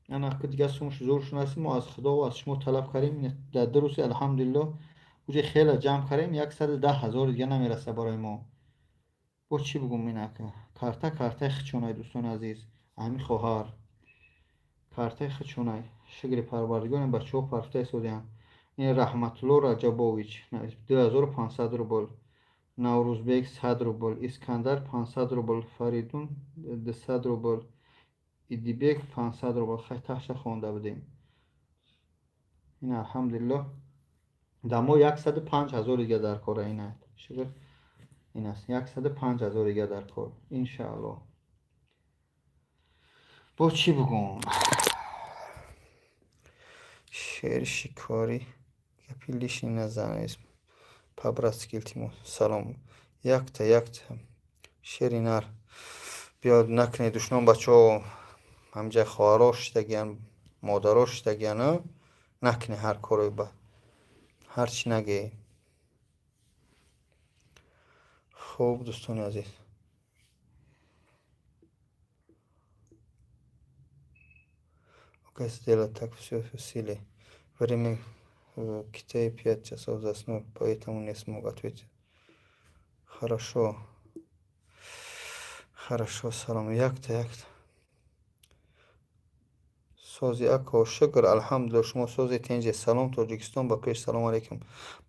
Ана дига сумш зуршон аст. Мо аз Худо аз шумо талаб кардем дар 2 рӯзи, алҳамдулилло, уҷа хеле ҷамъ кардем, 110 000 дига намераса барои мо. Бо чӣ бигӯм инака? Карта картаи хичонай, дӯстони азиз, ҳамин хоҳар картаи хичонай. Шукри Парвардигорем, бачаҳо парфта истодиям. Ин Раҳматулло Раҷабович 2500 рубл, Наврӯзбек 100 рубл, Искандар 500 рубл, Фаридун 200 рубл, Идибек 500 рубл. Хай, таҳша хонда будем. Ин, алҳамдулиллоҳ, дар мо 105 000 дига дар кора. Ина, шукр, ин аст, 105 000 дига дар кор, иншааллоҳ. Бо чӣ бигӯм? Шери шикорӣ гапи лишний назанед, по-братски, илтимос. Салом, якта якта шери нар биёд, накунед душман. Бачаҳо, ҳамҷа хоҳаро шидагиян, модаро шидагиян, накунед ҳар корои бад, ҳарчи нагӯед. Хуб, дӯстони азиз. Окей, сделать так, все в силе. Время в Китае 5 часов, заснул, поэтому не смог ответить. Хорошо. Хорошо, салом. Якта, якта. Сози, ако, шукр, алҳамдулилла, шумо сози, тинҷе. Салом, Тоҷикистон ба пеш, салом алейкум.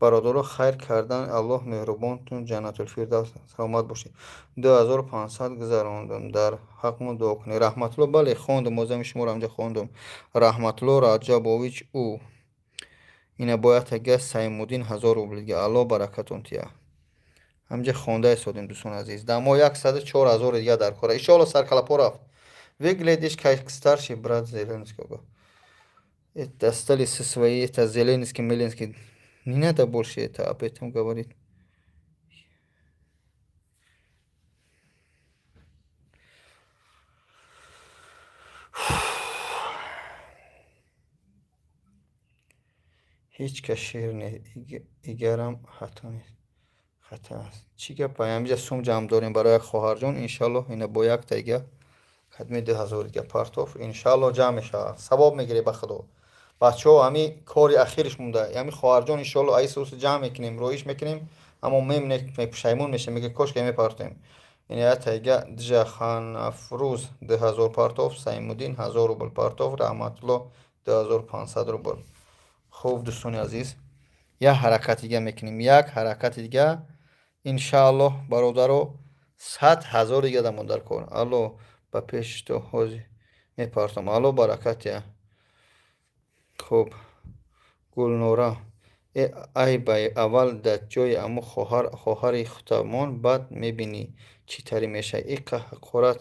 Бародаро, хайр кардан, Аллоҳ меҳрубонтун, Ҷаннатулфирдавс, саломат бошед. 2500 гузарондум, дар ҳаққмон дуо кунед. Раҳматулло, бале, хондум, озами шуморо ҳамҷа хондум. Раҳматулло Раҷабович ӯ. Ина бояд ага Саймуддин 1000 рубл дига. Аллоҳ баракатон тия. Ҳамҷа хонда истодем, дӯстони азиз. Дар мо 104 000 дига дар кора. Иншоалло, саркалапо рафт. Выглядишь как старший брат Зеленского. Это остались со своей, это Зеленский, Меленский. Не надо больше это об этом говорить. Ҳеҷ кас шер не, игарам хато нест, хата аст. Чӣ гап? Ҳамиҷа сум ҷамъ дорем барои як хоҳарҷон, иншаллоҳ. Ина бо якта дига кадми 2000 дига партоф, иншаллоҳ, ҷамъ мешавад, савоб мегирем ба Худо. Бачаҳо, ҳами кори ахириш монда, ҳами хоҳарҷон, иншаллоҳ, аисус ҷамъ мекунем, роиш мекунем, аммо мемне, пушаймон мешем, мега, кошка мепартоем. Ина якта дига Ҷаханафрӯз 2000 партоф, Саймуддин 1000 рубл партоф, Раҳматулло 2500 рубл. Хуб, дӯстони азиз, як ҳаракати дига мекунем, як ҳаракати дига, иншааллоҳ. Бародаро, 100 000 дига дамон дар кор. Алло, ба пеши ту ҳозир мепартом, алло баракатия. Хуб, Гулнора, э ай бай, аввал дар ҷои аму хоҳар, хоҳари худамон, баъд мебинӣ чӣ тари мешавад. Иқа ҳақорат,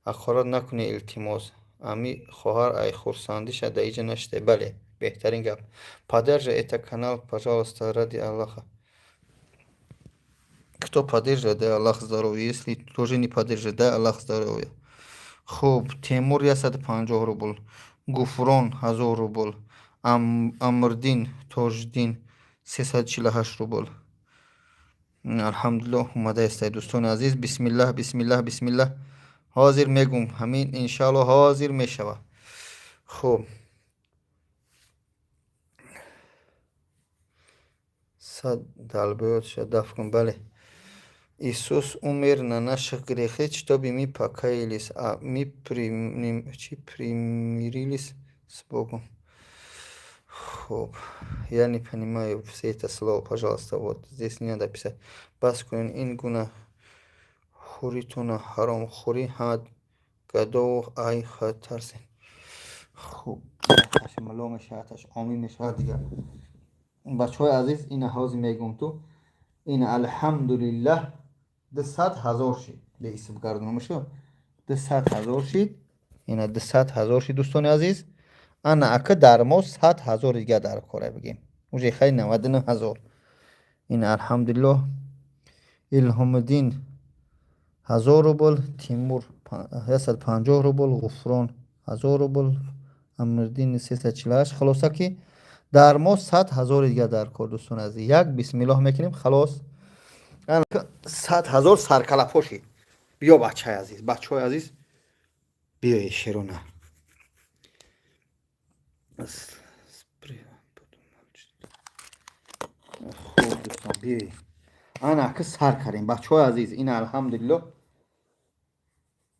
ҳақорат накунӣ, илтимос. Ами хоҳар ай хурсандиша дар иҷа нашида. Бале, беҳтарин гап. Поддержи это канал, пожалуйста, ради Аллаха. Кто поддерживает, дай Аллах здоровья. Если тоже не поддерживает, дай Аллах здоровья. Хуб, Темур 150 рубл, Гуфрон 1000 рубл, Амрдин Тоҷиддин 348 рубл. Алҳамдулиллоҳ, омада истед, дӯстони азиз. Бисмиллаҳ, бисмиллаҳ, бисмиллаҳ. Ҳозир мегум, ҳамин, иншааллоҳ, ҳозир мешавад. Хуб. Сад долбоёбша даф кун. Бале, Иисус умер на наших грехи, чтобы мы покаялись, а мы примирились с Богом. Хуб, я не понимаю все это слово, пожалуйста, вот здесь не надо писать. Бас кунед ин гуна хӯритона, ҳаромхӯрӣ, ҳама гадову ай тарсен. Хуб, мало мешавад, омин мешавад дигар. Бачаҳои азиз, ина ҳозир мегум ту, ина алҳамдулиллаҳ, 200 000 шид. Беисм гардонам шуд, 200 000 шид. Ина 200 000 шид, дӯстони азиз. Ана ака дар мо 100 000 дига дар кора бигем, уже хай 99 000. Ина алҳамдулиллоҳ. Илҳомиддин 1000 рубл, Тимур 150 рубл, Ғуфрон 1000 рубл, Амирдин 348. Хулоса ки дар мо 100 000 дига дар кор, дӯстони азиз. Як бисмиллоҳ мекунем, халос, 100 000 саркалапо шид. Биё, бачаи азиз, бачаҳои азиз, биёе, шерона. Хуб, дӯстон, биёе, ана ки сар кардем, бачаҳои азиз. Ина алҳамдулиллоҳ,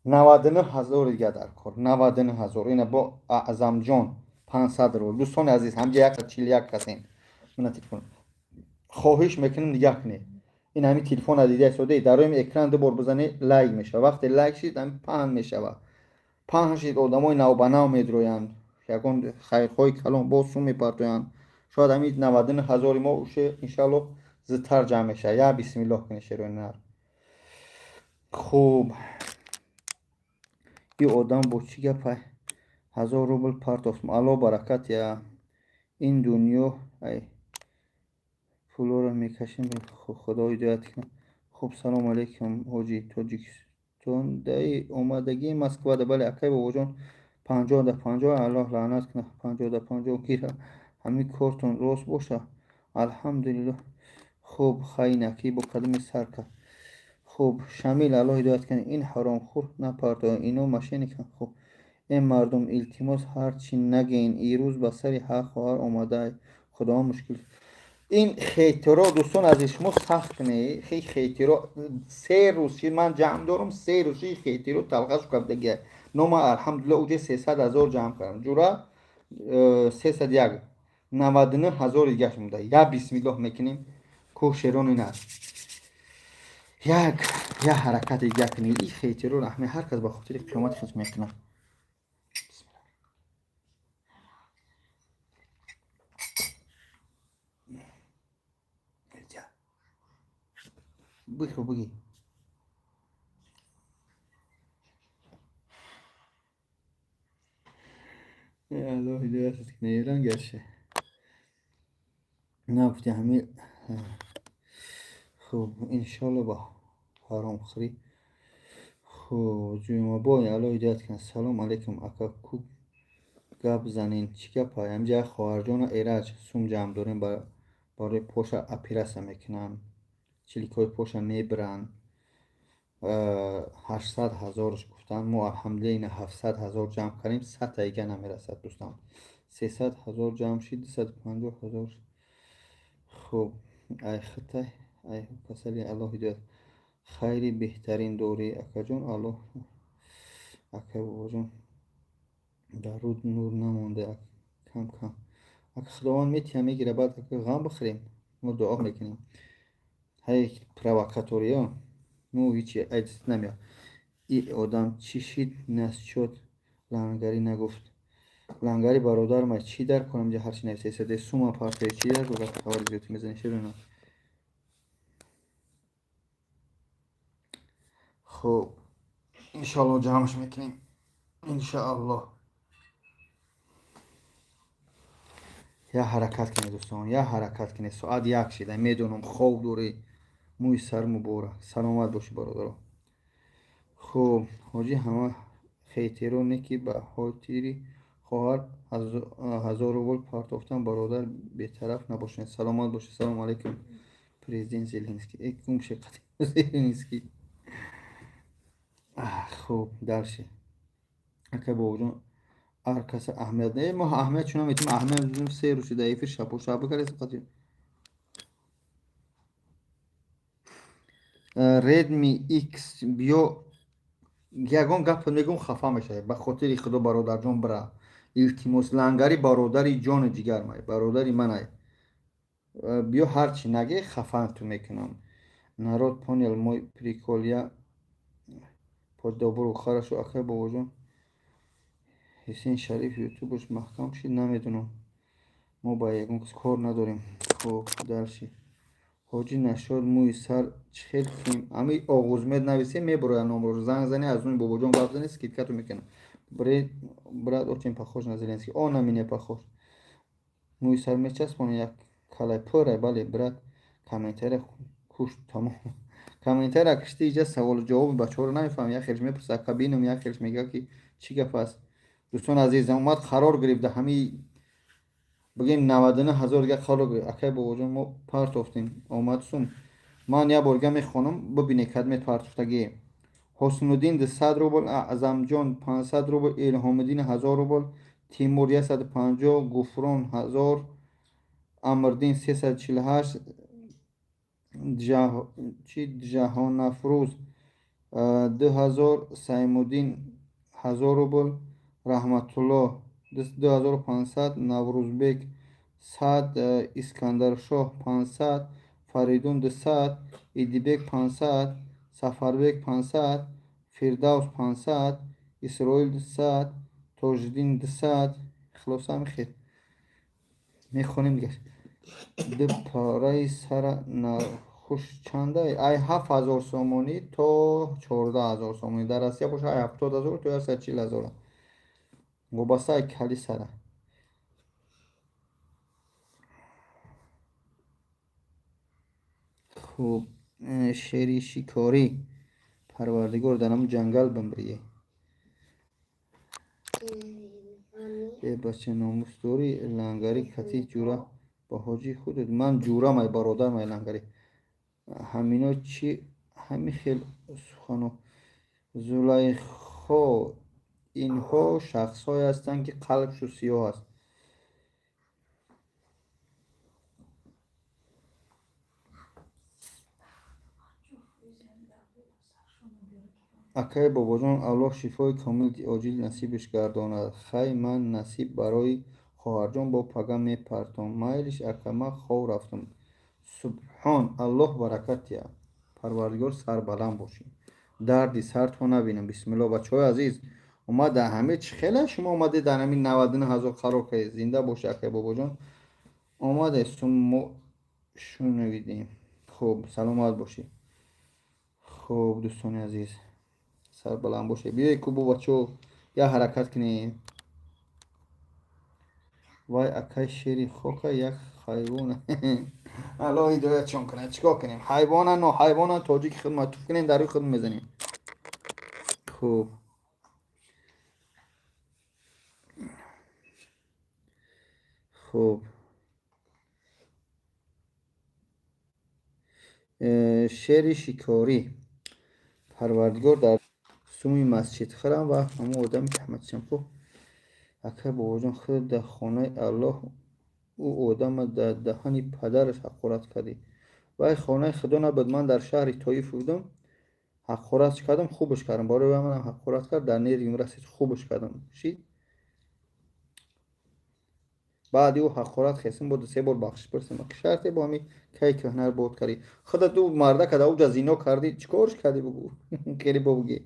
99 000 дига дар кор, 99 000. Ина бо Аъзамҷон 500 рубл. Дӯстони азиз, ҳамҷа 141 касем. Мана телефон, хоҳиш мекунем, нигаҳ кунед. Ин ҳамин телефона дида истодаи, дар рӯи экран ду бор бизанед, лайк мешавад. Вақте лайк шид, ҳамин паҳн мешавад. Паҳн шид, одамои навбанав медроянд, ягон хайрҳои калон боз сум мепартоянд. Шояд ҳамин 99 000-и мо уше иншаллоҳ зудтар ҷамъ мешавад. Я бисмиллоҳ кунед, шерони нар. Хуб, ин одам бо чӣ гапай 1000 рубл партофт? Алло баракат я ин дунё, ай пулоро мекашем, Худо ҳидоят кунад. Хуб, салому алейкум, ҳоҷи, Тоҷикистондаи омадагии Москвада? Бале, акай бобоҷон, 50 да 50, Аллоҳ лаънат кунад, 50 да 50 гира. Ҳамин кортон рост боша, алҳамдулиллоҳ. Хуб, хайнаки бо кадоми сар кард? Хуб, Шамил, Аллоҳ ҳидоят кунад, ин ҳаромхӯр напартояд, ино мошенниканд. Хуб, э мардум, илтимос, ҳар чӣ нагӯен, ирӯз ба сари ҳар хоҳар омадаай, Худованд мушкил. Ин хейтеро, дӯстон азиз, шумо сахт кунед. Хейтеро 3 рӯз шид, ман ҷамъ дорам, 3 рӯз шид, хейтеро талхашу кардагия. Но ман алҳамдулиллоҳ уҷа 300 000 ҷамъ кардам, ҷура 301, 99 000 дигаш монда. Я бисмиллоҳ мекунем, кӯҳ шерон ин аст. Як я ҳаракати дига кунед. И хейтеро раҳме, ҳар кас ба хотири қиёмат хис мекунад. Бихо, биги. Аллоҳ ҳидоятат кунад, эрон гаша нагуфти ҳами. Хуб, иншолло ба ҳаромхӯрӣ. Хуб, Ҷумабой, Аллоҳ ҳидоят кунад. Салом алейкум, ака, ку гап занен, чӣ гапай? Ҳамҷа як хоҳарҷона Эраҷ сум ҷамъ дорем, барои поша оператсия мекунанд, чиликҳои поша мебиранд. 800 000-ш гуфтанд, мо алҳамдулилла ина 700 000 ҷамъ кардем, 100 таига намерасад, дӯстон. 300 000 ҷамъ шид, 250 000. Хуб, ай хитай, ай касали, Аллоҳ ҳидоят. Хайри беҳтарин дорӣ, акаҷон, Аллоҳ. Ака бобоҷон, дар руд нур намонда, кам кам. Ака, Худованд метиҳа, мегира, баъд ака ғам бихӯрем, мо дуо мекунем. Ҳай провокаториё, ну ҳичи айс намеяд. И одам чӣ шид, насчёт лангарӣ нагуфт? Лангари бародарма чӣ дар корам? Ҷа ҳарчи нависесаде, сума партия чӣ дар кор? Хабари зиёдӣ мезанӣ, шерона. Хуб, иншоалло ҷамъш мекунем, иншоаллоҳ. Я ҳаракат кунед, дӯстон, я ҳаракат кунед. Соат 1 шида, медонам, хоб дорӣ, мӯи сар муборак, саломат бошӣ, бародаро. Хуб, ҳоҷӣ, ҳама хейтеро не ки ба хотири хоҳар 1000 рубл партофтан, бародар, бетараф набошед. Саломат бошед. Салому алейкум, президент Зеленский. Э, гум шед, Зеленский. Хуб, дальше. Ака бобоҷон, ҳар каса аҳамият не, мо аҳамият чунон метавонем, аҳамият медонем. 3 рӯз шуда, эфир шапо шапа кардем. Redmi X, биё, ягон гап мегум, хафа мешавӣ. Ба хотири Худо, бародарҷон, бира, илтимос. Лангари бародари ҷону ҷигармай, бародари манай. Биё, ҳарчи наге, хафа ту мекунам. Народ понял мой прикол, я по добру. Хорошо, акай бобоҷон. Ҳусейн Шариф ютубаш маҳкам шид, намедонам, мо ба ягон кас кор надорем. Хоб, дальше. Ҳоҷӣ Нашод, мӯи сар чӣ хел кунем? Ами оғузмед нависе, мебуроя номро. Занг зани, аз уни бобоҷон гап зани, скидка ту мекунам. Брат очень похож на Зеленский, он на меня похож. Мӯи сар мечаспони, як калай пурай. Бале, брат, комментария кушт, тамом, комментария кишти. Иҷа саволу ҷавоби бачаҳоро намефаҳмам. Як хелш мепурса кабинум, як хелш мега, ки чӣ гап аст. Дӯстони азиз, омад, қарор гирифт, да ҳамин бигем 99 000 дига қарор гирифт. Акай бобоҷон, мо партофтем, омад сум. Ман як бор дига мехонам, бибине кадме партофтагӣ. Ҳуснуддин 200 рубл, Аъзамҷон 500 рубл, Илҳомиддин 1000 рубл, Тимур 150, Гуфрон 1000, Амрдин 348, чи Ҷаҳонафрӯз 2000, Саймуддин 1000 рубл, Раҳматулло 2500, Наврӯзбек 100, Искандаршоҳ 500, Фаридун 200, Идибек 500, Сафарбек 500, Фирдавс 500, Исроил 200, Тоҷиддин 200. Хулоса, ҳамин хел мехонем дигар. Ду параи сара нахуш чанда? Ай 7000 сомонӣ то 14 000 сомонӣ. Дар Россия боша, ай 70 000 то 140 000, вобаста ай кали сара. Хуб, шери шикорӣ, Парвардигор, дар ҳамун ҷангал бимрие. Э, бача, номус дорӣ? Лангари кати ҷура ба ҳоҷи худат. Ман ҷурам, ай бародарам, ай лангари. Ҳамино чӣ, ҳами хел сухано? Зулайхо, инҳо шахсҳое ҳастанд, ки қалбшу сиёҳ аст. Акай бобоҷон, Аллоҳ шифои комил оҷил насибаш гардонад. Хай, ман насиб барои хоҳарҷон бо пага мепартом. Майлиш, ака, ман хов рафтам. Субҳон Аллоҳ, баракат диҳад. Парвардигор, сарбаланд бошӣ, дарди сартро набинам. Бисмилло, бачаҳои азиз, омад дар ҳаме чӣ хеле шумо омадед, дар ҳамин 99 000 қарор кардед. Зинда бошӣ, акай бобоҷон. Омаде сум, мо шунавидем. Хуб, саломат бошӣ. Хуб, дӯстони азиз, сарбаланд бошед. Биёед ку, бо бачаҳо як ҳаракат кунем. Вай, акай, шери хока як ҳайвон. Аллоҳ ҳидоятшон кунад. Чӣ кор кунем? Ҳайвонан, ноҳайвонан, тоҷики худ туф кунем, дар рӯи худ мезанем. Хуб, хуб, шери шикорӣ, Парвардигор, дар суми масҷид хӯрам ва ҳамон одами таҳматшам. Хуб, акай бобоҷон, худ дар хонаи Аллоҳ ӯ одама дар даҳани падараш ҳақорат кардӣ. Вай хонаи Худо набуд. Ман дар шаҳри Тоиф будам, ҳақорат кардам, хубаш кардам. Барои вай манам ҳақорат кард, дар нервим расид, хубаш кардам, шид. Баъди ӯ ҳақорат хестам, бо се бор бахшиш пурсидам. Шарте бо ҳами кай кӯҳнар бод кардӣ? Худа ту мардака дар уҷа зино кардӣ, чӣ корш кардӣ, бугӯ, хеле бобугӣ.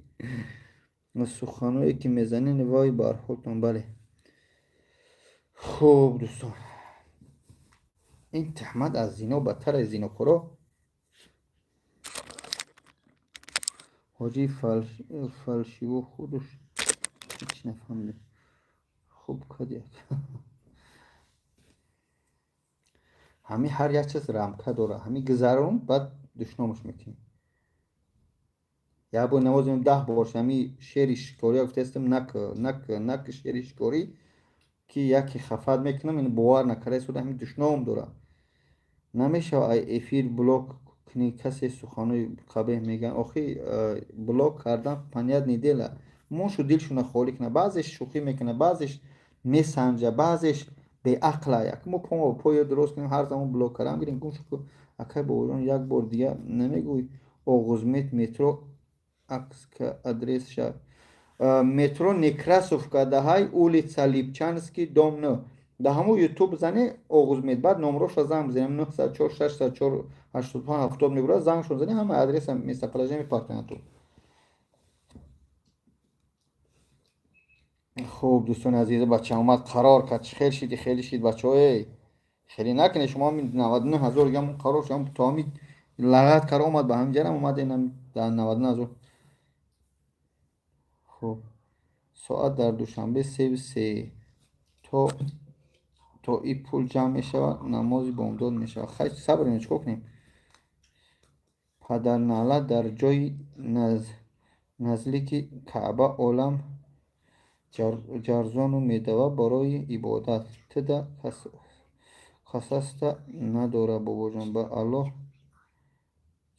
Суханое ки мезанед, вой бар ҳолтон. Бале. Хуб, дӯстон, ин таҳмат аз зино бадтар аз зинокоро. Ҳоҷи фалшиво худаш ҳеч нафаҳмидем. Хуб кади. Ҳами ҳар як чиз рамка дорад. Ҳами гузарон, баъд душномаш мекунем. Як бор намоз, 10 бор ҳами шери шикория гуфтаистам, нак, нак, нак, шери шикорӣ, ки яке хафат мекунам, ин бовар накарда истода, ҳами душном дорад. Намешава ай эфир блок кунӣ, касе суханои қабеҳ мегӯянд. Охи, блок кардан понятное дело, мошу дилшуна холӣ кунад. Баъзеш шӯхӣ мекунад, баъзеш месанҷа, баъзеш беақла. Як мо помо поё дуруст кунем, ҳар замон блок кардам гирем, гум шуд. Акай бобоҷон, як бор дига намегӯй. Оғузмед метро акска адрес шаҳр. Метро Некрасовка даҳай, улица Липчанский, дом 9. Да ҳамун Ютуб зане Оғузмед, баъд номроша занг бизанем, 904 604 85 70 мебурад. Зангшон зане, ҳама адреса, местоположение мепартоянд ту. Хуб, дӯстони азиз, бача омад, қарор кард. Чӣ хел шиди? Хеле шид, бачаҳое, хеле накунед. Шумо 99 000 гам қарор шуд, то ҳами лағат кар омад, ба ҳамин ҷарам омад 99 000. Хуб, соат дар Душанбе 3:03. То и пул ҷамъ мешавад, намози бомдод мешавад. Хай, сабр кунем, чикор кунем? Падарналат дар ҷои наздики Каъба олам ҷарзону медава барои ибодат. Тида касаста надора, бобоҷон, ба Аллоҳ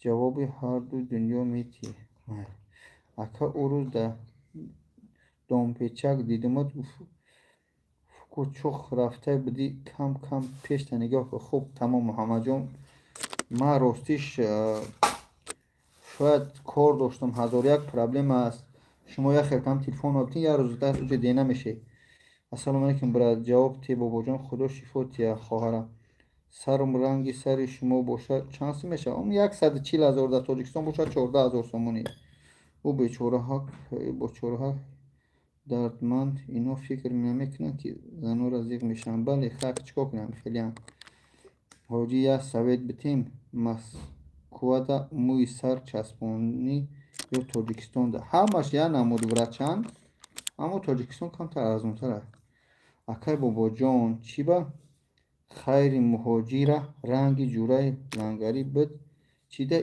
ҷавоби ҳарду дунё метиҳ. Ака, ӯ рӯз дар Домпечак дидумат, фукучух рафта будӣ, кам кам пешта нигоҳ кун. Хуб, тамом, Муҳаммадҷон, ман ростиш шояд кор доштам, ҳазору як проблема аст. Шумо як хел кам телефон мебутин, як рӯз дар уҷа де намешед. Ассалому алайкум, брат, ҷавоб те, бобоҷон, худо шифо тия. Хоҳарам, сарум ранги сари шумо бошад, чанд сум мешавад? Он 140 000 дар Тоҷикистон бошад, 14 000 сомонӣ. Ӯ бечораҳа дардманд, ино фикр намекунанд, ки занора зиқ мешаванд. Бале, хак, чӣ кор кунем, хелеам. Ҳоҷӣ, як совет битем: Москвада мӯи сар часпонӣ ё Тоҷикистонда? Ҳамаш як намуд врачанд, аммо Тоҷикистон камтар арзонтар аст. Акай бобоҷон, чӣ ба хайри муҳоҷира ранги ҷураи лангарӣ буд, чида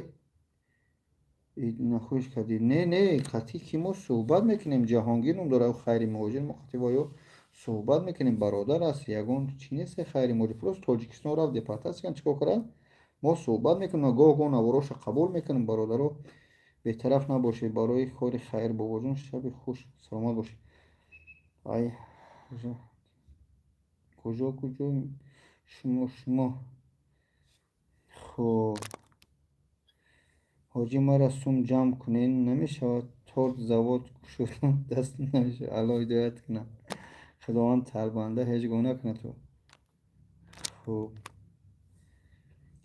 нахӯш кардӣ? Не, не, қатъӣ ки мо суҳбат мекунем, Ҷаҳонгир ном дорад хайри муҳоҷир, мо қатъи бо ё суҳбат мекунем, бародар аст, ягон чӣ нест. Хайри муҳоҷир просто Тоҷикистон рафт, депортатсия кан, чӣ кор кард? Мо суҳбат мекунем, гоҳ гоҳ навороша қабул мекунем. Бародаро, бетараф набошед барои кори хайр. Бобоҷон, шаби хуш, саломат бошед. Ай, куҷо, куҷо шумо? Хуб, ҳоҷӣ, мара сум ҷамъ кунед, намешавад, торт завод кушодам, даст намешавад. Аллоҳ ҳидоят кунад, Худованд талбанда ҳеҷ гоҳ накунад ту. Хуб,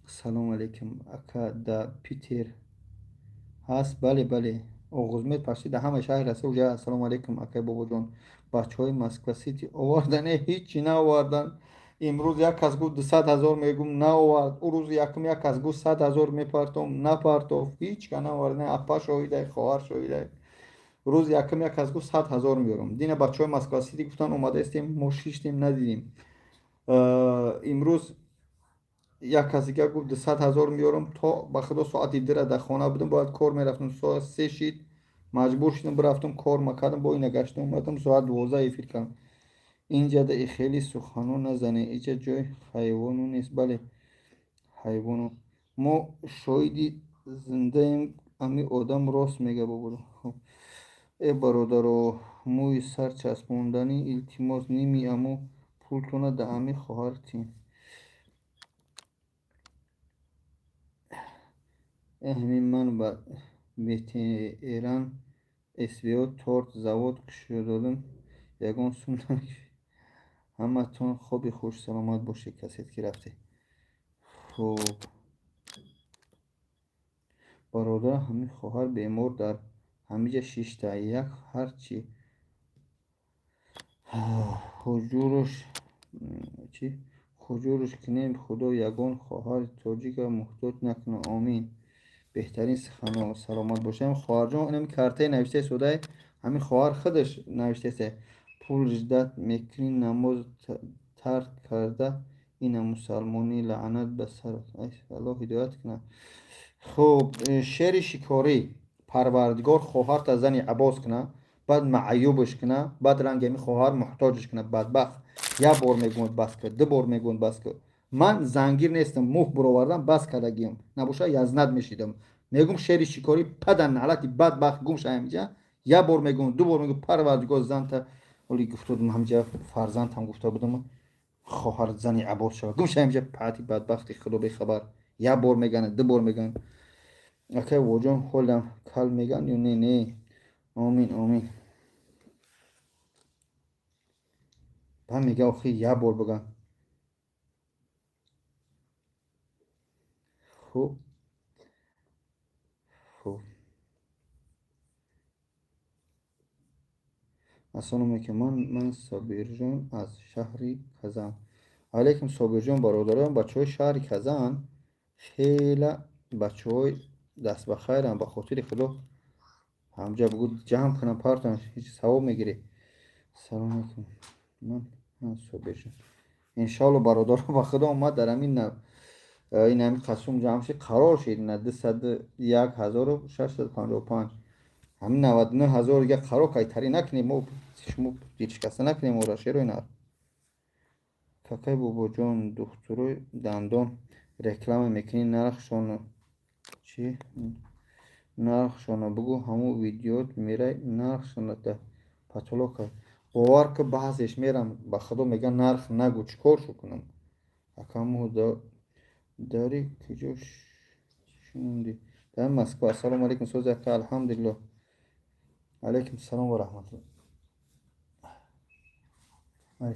салому алайкум, ака, да Питер ҳаст? Бале, бале, Оғузмед почти дар ҳамаи шаҳри Россия уҷа. Ассалому алайкум, акай бобоҷон, бачаҳои Москва Сити овардане? Ҳичи наовардан. Имрӯз як кас гуфт 200 000 мегум, наовард. Ӯ рӯзи якум як кас гуфт 100 000 мепартом, напартофт. Ҳеҷ ка наовард. Не, апа шоҳидай, хоҳар шоҳидай. Рӯзи якум як кас гуфт 100 000 меёрам. Дина бачаҳои Москва Сити гуфтанд омадаистем, мо шиштем, надидем. Имрӯз як кас дигар гуфт 200 000 меёрам. То ба худо соати 2-ра дар хона будам, бояд кор мерафтам, соат 3 шид, маҷбур шудам, бирафтам, кор макардам, бо ина гаштам, омадам, соат 12 эфир кардам. Инҷада хеле суханҳо назанед, иҷа ҷои ҳайвону нест. Бале, ҳайвону мо шоҳиди зиндаем, ами одам рост мега, бобо. Э, бародаро, мӯи сар часпонданӣ, илтимос, ними амо пултона да ами хоҳар тин. Э, ҳамин ман ба ветеран СВО торт завод кушододам, ягон сум намегирифт. Ҳаматон хоби хуш, саломат бошед, касед ки рафтед. Хуб, бародар, ҳамин хоҳар бемор дар ҳамиҷа шишта, як ҳарчи ҳуҷуруш чи ҳуҷуруш кунем, Худо ягон хоҳари тоҷика муҳтоҷ накунад, омин. Беҳтарин суханҳо, саломат бошед. Хоҳарҷон, инами картаи навиштаи содаи ҳамин хоҳар худаш навиштаест. Пул ждать мекунӣ, намоз тарк карда, ина мусалмонӣ, лаънат ба сарат. Аллоҳ ҳидоят кунад. Хуб, шери шикорӣ, Парвардигор хоҳарта зани абоз кунад, баъд маъюбаш кунад, баъд ранги ҳамин хоҳар муҳтоҷаш кунад. Бадбахт, як бор мегӯяд бас кар, ду бор мегӯяд бас кар. Ман зангир нестам, мух буровардам, бас кардагиам набошад, язнат мешидам. Мегӯм, шери шикорӣ, падан налати бадбахт, гум ша ҳамиҷа. Як бор мегӯм, ду бор мегӯм, Парвардигор занта оли гуфта будам, ҳамиҷа фарзандам гуфта будам, хоҳар зани абоз шавад. Гум ша ҳамиҷа, пати бадбахти, худо бехабар. Як бор мегӯянд, ду бор мегӯянд. Акай Воҷон, ҳолам кал меган ё не? Не, омин, омин. Ба мега, охи, як бор биган. Хуб, хуб. Ассалому алайкум, ман Собирҷон аз шаҳри Казан. Алайкум, Собирҷон. Бародарон, бачаҳои шаҳри Казан хела бачаҳои дастбахайранд. Ба хотири Худо, ҳамҷа бугӯ, ҷамъ кунам, партам, ҳеҷ савоб мегирӣ. Салому алайкум, ман Собирҷон. Иншоалло, бародаро, ба Худо омад, дар ҳамин ин ҳамин қасум ҷамъ шид, қарор шид на 201 655, ҳамин 99 000 дига қарор кай тарӣ накунем, мо шумо дилшикаста накунем ора шерои нар. Какай бобоҷон, духтурои дандон реклама мекунӣ, нархшоно чӣ? Нархшоно бугӯ, ҳамун видеот мерай, нархшона да потолок. Бовар ки, баъзеш мерам, ба Худо, мегӯян, нарх нагӯ. Чӣ кор шу кунам? Акаму дари куҷо шунди? Дар Москва. Ассалому алайкум, сози, ака? Алҳамдулилло. Алайкум салом ва раҳматулло.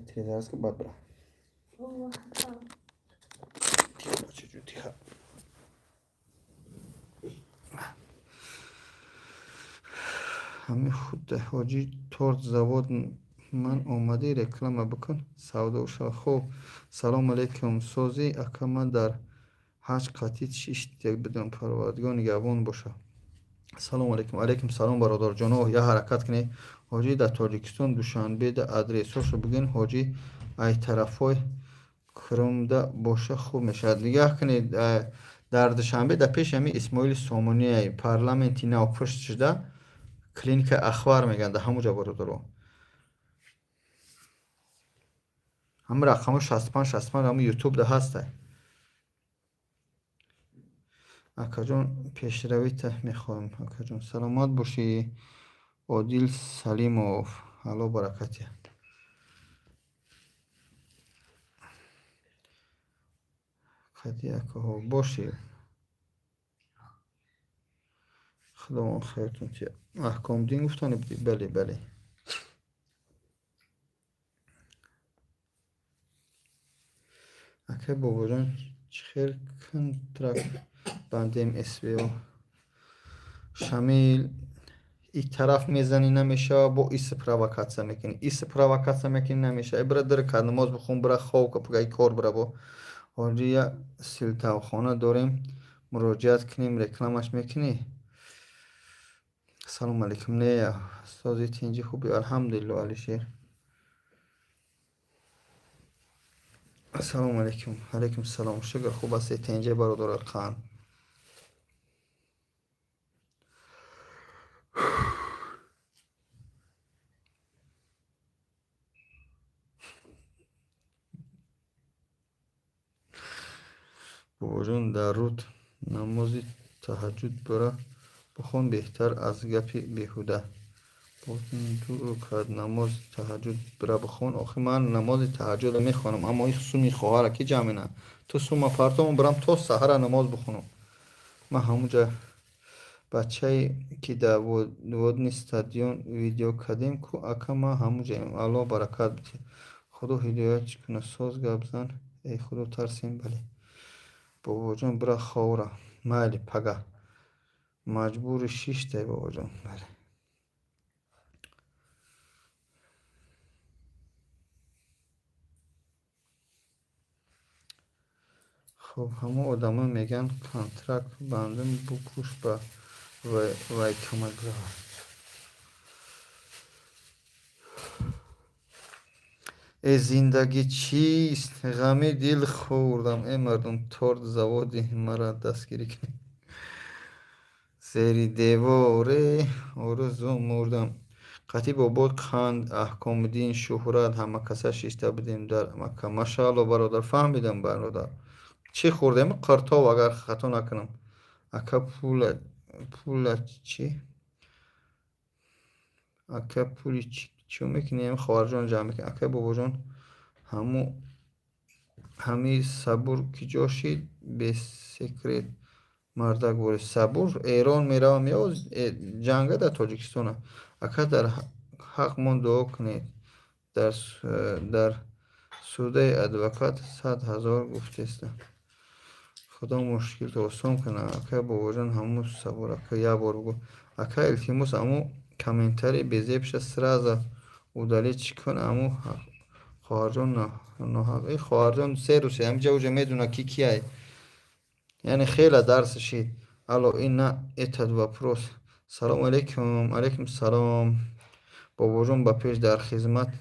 Телевизор ки бад бира. Тихо, бачаҷон, тихо. Ҳамин худ ҳоҷи торт завод ман омадӣ, реклама бикун, савдо шава. Хуб. Салому алайкум, созӣ, ака? Ман дар ҳаҷ қатъи шишта будам, Парвардигор нигаҳбон боша. Салому алайкум. Алайкум салом, бародарҷоно, я ҳаракат кунед. Ҳоҷӣ, дар Тоҷикистон Душанбеда адресҳошо бигӯен. Ҳоҷӣ, ай тарафҳои Крымда боша, хуб мешавад. Нигаҳ кунед, дар Душанбе, дар пеши ҳамин Исмоили Сомонияи парламенти нав пушт шуда, клиникаи Ахвар мегӯянд, дар ҳамун ҷо, бародаро. Ҳамин рақамҳо 65 65, ҳамун Ютубда ҳастай. Акаҷон, пешравита мехоҳем, акаҷон, саломат бошӣ. Одил Салимов, Алло баракат диҳад. Қади акаҳо бошӣ, Худованд хайртон тиҳад. Аҳкомдин гуфтане будӣ? Бале, бале. Акай бобоҷон, чӣ хел контракт бандем СВО? Шамил, и тараф мезанӣ, намешава, бо ис провокатсия мекунӣ, ис провокатсия мекунӣ, намешава. Бира, дар кад намоз бихун, бира, хов ка, пагаи кор бира. Бо ҳоҷи, як силтавхона дорем, муроҷиат кунем, рекламаш мекунӣ? Салому алайкум. Не, сози, тинҷи, хуби? Алҳамдулилло. Алишер, ассалому алайкум. Алайкум салом, шукр, хуб ҳастед, тинҷи, бародар Қанд? Бобоҷон, дар руд намози таҳаҷҷуд бара бихон, беҳтар аз гапи беҳуда. Ду рукат намози таҳаҷҷуд бира бихон. Охи, ман намози таҳаҷҷудро мехонам, аммо ин суми хоҳара ки ҷамъ мена? Ту сума партом, бирам то саҳара намоз бихонам. Ман ҳамунҷа бачае ки дар Водный стадион видео кардем ку, ака, ман ҳамунҷаем. Аллоҳ баракат бидиҳад, Худо ҳидоят кунад. Соз гап зан, эй Худо тарсем. Бале, бобоҷон, бира ховра. Майли, пага маҷбури шиштай, бобоҷон, бале. Хуб, ҳамон одамо мегӯянд, контракт бандам, бупӯш, ба вай кӯмак равад. Э, зиндагӣ чист? Ғами дил хӯрдам. Э, мардум, торт заводи мара дастгирӣ кунед. Зери деворе орзу мурдам. Қатъи бобои Қанд, Аҳкомиддин, Шӯҳрат, ҳамакаса шишта будем дар Макка. Машаалло, бародар, фаҳмидам, бародар. Чӣ хӯрдем? Қиртов, агар хато накунам. Ака, пула чӣ? Ака, пули чӣ мекунем? Хоҳарҷон ҷамъ мекунем. Акай бобоҷон, ҳамин сабур ки ҷо шид? Бесекрет Мардак бори сабур Эрон меравам ё ҷанга дар Тоҷикистона. Ака, дар ҳақмон дуо кунед. Дар судаи адвокат 100 000 гуфтеста. Худо мушкилто осон кунад. Ака Бобоҷон, ҳамун сабур ака, як бор бугӯ. Ака, илтимос, аму комментарий безебша сразу удалить кун. Аму хоҳарҷон ноҳақ. Хоҳарҷон 3 рӯз ҳамиҷа уже медуна, ки кияй. Яъне хела дарс шид. Алло, и на этот вопрос. Салому алейкум, алейкум салом. Бобоҷон, ба пеш, дар хизмати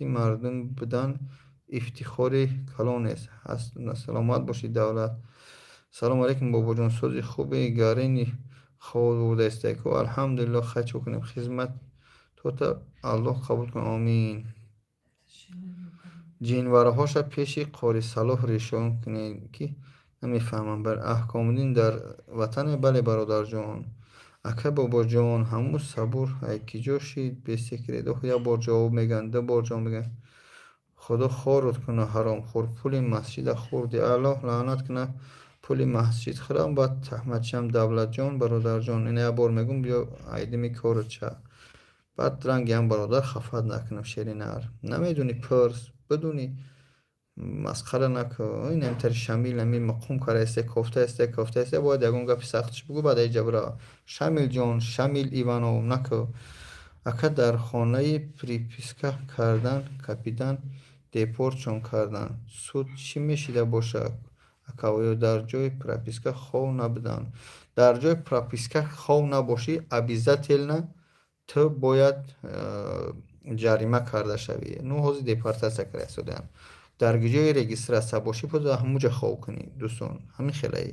мардум будан ифтихори калонест. Саломат бошед, Давлат. Салому алейкум, бобоҷон, сози хуби гарини хоб будаистеку. Алҳамдулилло, хай, чӣ кунем, хизмат тота Аллоҳ қабул кунад, омин. Ҷинвараҳоша пеши Қори Салоҳ решон кунед, ки намефаҳмам. Бар Аҳкомуддин дар ватане, бале, бародарҷон. Ака Бобоҷон, ҳамун сабур ай киҷо шид, без секрет. Ох, як бор ҷавоб мегӯянд, ду бор ҷавоб мегӯянд. Худо хорут кунад, ҳаромхӯр, пули масҷида хӯрдӣ. Аллоҳ лаънат кунад пули масҷид хӯрам, баъд таҳматшам. Давлатҷон, бародарҷон, ина як бор мегӯм, биё айдими корот ша. Баъд ранги ҳам бародар хафат накунам, шери нар. Намедонӣ, пурс, бидунӣ, масхара накун. Ин ҳамтари Шамил ами мақум кардаисте, кофтаисте, кофтаисте, бояд ягон гапи сахтш бугӯ, баъд аиҷа бирава. Шамилҷон, Шамил Иванов, накун. Ака, дар хонаи прописка кардан капидан депортшон кардан. Суд чӣ мешида бошад? Ака, оё дар ҷои прописка хов набуданд? Дар ҷои прописка хов набошӣ, обязательно ту бояд ҷарима карда шавӣ. Ну, ҳозир депортатсия карда истодаанд. Дар ҷои регистрация бошӣ, боз ҳамуҷа хов кунӣ, дӯстон, ҳамин хелаи.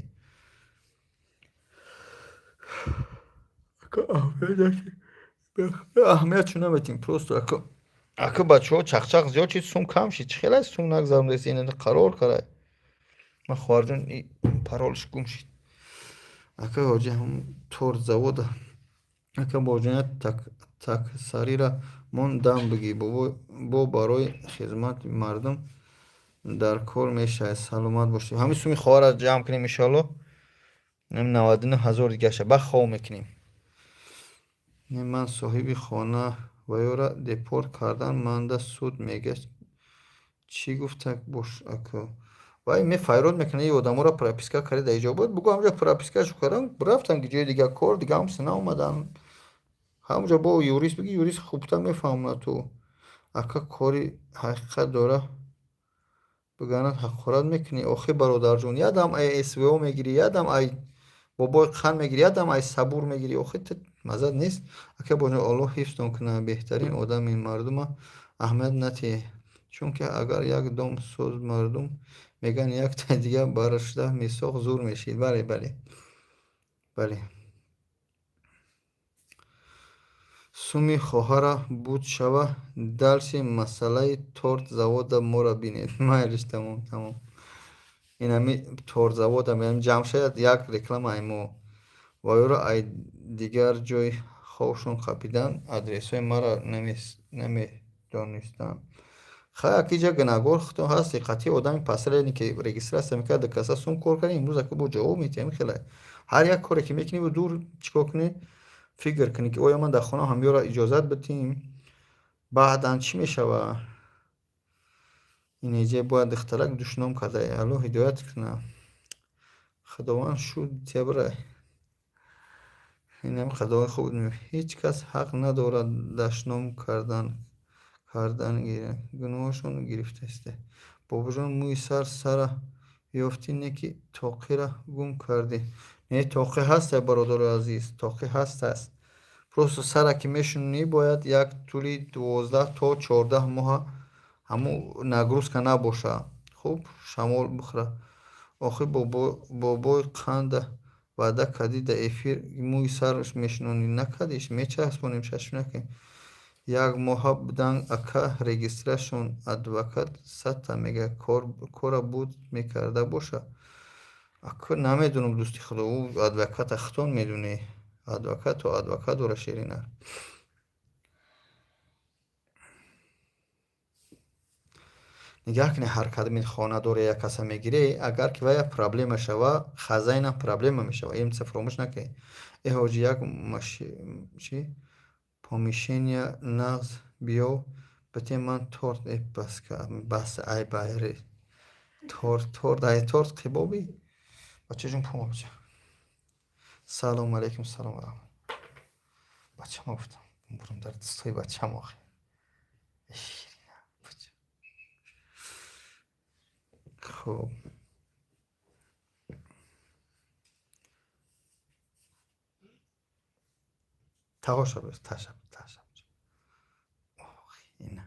Аҳамиятшо наметем, просто ака, бачаҳо, чақчақ зиёд шид, сум кам шид. Чӣ хелай сум нагзарондест, ин қарор карай. Ман, хоҳарҷон, паролш гум шид. Ака ҳоҷи, ҳам торт завода. Ака Бобоҷон, таксарира мон дам бигӣ, бо барои хизмати мардум дар кор мешавад. Саломат бошед. Ҳамин суми хоҳарро ҷамъ кунем, иншоалло. 99 000 дигаша ба хов мекунем. Ман соҳиби хона ва ёра депорт кардан манда суд мегашт. Чӣ гуфта бош, ака? Вай мефайрод мекунад, ин одаморо прописка карда дар иҷо буд. Бугӯ, ҳамҷо пропискашу кардам, рафтам ки ҷои дигар кор, дига ҳамса наомадам. Ҳамҷо бо юрист бигӣ, юрист хубтар мефаҳмонад ту. Ака, кори ҳақиқат дора биганад, ҳақорат мекунӣ. Охи, бародарҷон, якдам ай СВО мегирӣ, якдам ай бобои қанд мегирӣ, якдам ай сабур мегирӣ. Охи, ту маззат нест. Ака Бобоҷон, Аллоҳ ҳифзтон кунад, беҳтарин одами мардума аҳамият натиҳ. Чунки агар як дом соз, мардум мегӯянд, якта дига баршуда мисоқ, зур мешид. Бале, бале, бале. Суми хоҳара буд шава, дальше масъалаи торт завода моро бинед. Майлиш, тамом, тамом. Инами торт завода ҷамъ шавад, як реклама ай мо. Ва ёро ай дигар ҷой ховшон қапидан, адресҳои маро намедонистанд. Хай, акиҷа гунаҳгор худтон ҳасти, қатъи одами посредник, ки регистрация мекард, каса сум кор кард, имрӯз ака бо ҷавоб метиҳам хеле. Ҳар як коре ки мекунӣ, дур чикор кунӣ, фикр кунӣ, ки оё ман дар хона ҳамёро иҷозат бидиҳем, баъдан чӣ мешавад? Инеҷа бояд духтарак душном карда, Аллоҳ ҳидоят кунад. Худованд шуд тябрай. Инам худои хуб, ҳеҷ кас ҳақ надорад дашном кардан, гуноҳашон гирифтааст. Бобоҷон, мӯи сар сара ёфтӣ, не ки тоқира гум кардӣ. Не, тоқӣ ҳаста, бародари азиз, тоқӣ ҳастааст. Просто сара ки мешунӣ, бояд як тӯли 12 то 14 моҳа ҳамун нагрузка набоша. Хуб, шамол бихӯра. Охир бобои қанда ваъда кардӣ дар эфир, мӯи сар мешунонӣ, накардиш, мечаспонем, шашм накунем. Як моҳа будан, ака, регистрашон адвокат садта мега, кора буд мекарда боша. Ака, намедонам, дӯсти худо, ӯ адвоката худтон медонӣ. Адвокату адвокат дора, ширина. Нигаҳ кунед, ҳар кадоми хона доре як каса мегирӣ, агар ки вая проблема шава, хозяин ам проблема мешава. Ин чиза фаромӯш накунед. Э, ҳоҷи, як чи помещения нағз биё бите, ман торт, э, бас, бас, ай байри торт, торт, ай торт қибобӣ. Бачаҷон, пума бача. Салому алайкум, салом раҳмат. Бачама гуфтам, бурум дар дастҳои бачам охи. Ширина бача. Хуб. Тағоша бир, таша, таша. Ох, ина.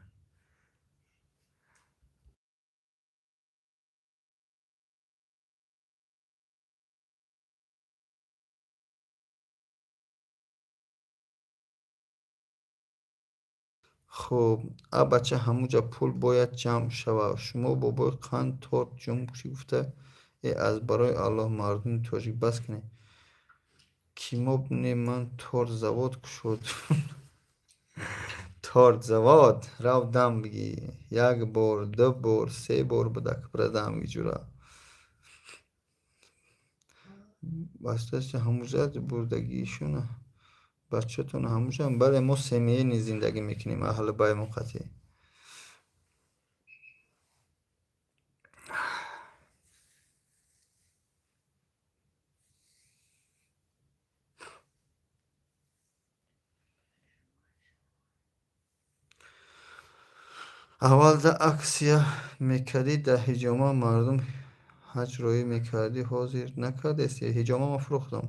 Хуб, а бача, ҳамуҷа пул бояд ҷамъ шава. Шумо бобои қанд торт ҷум чӣ гуфта? Э, аз барои Аллоҳ, мардуми тоҷик, бас кунед. Кимоб не, ман торт завод кушод. Торт завод, рав дам бигӣ. Як бор, ду бор, се бор будак бира дам гӣ, ҷура. Бастаси ҳамуҷа бурдагишона. Бачатон ҳамуҷа. Бале, мо семейный зиндагӣ мекунем, аҳли баймон қатъӣ. Аввалда акция мекардӣ дар ҳиҷома, мардум ҳаҷ роӣ мекардӣ, ҳозир накардест? Ҳиҷома ман фурӯхтам.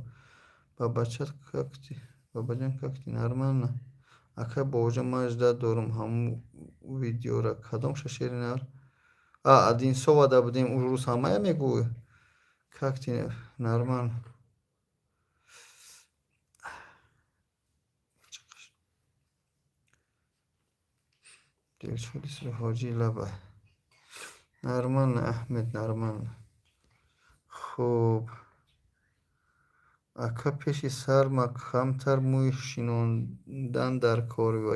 Ба бачат как ты, бабаҷон, как ты, нормально? Ака бобоҷон, ман ждать дорум ҳамун видеора. Кадомша, шеринар? А, Одинцовада будем, рӯз ҳамая мегӯй? Как ты, нормально? Дилшод Ҳоҷӣ лаба. Нормально, Аҳмед, нормально. Хуб. Ака, пеши сарма камтар мӯй шинондан дар кор ва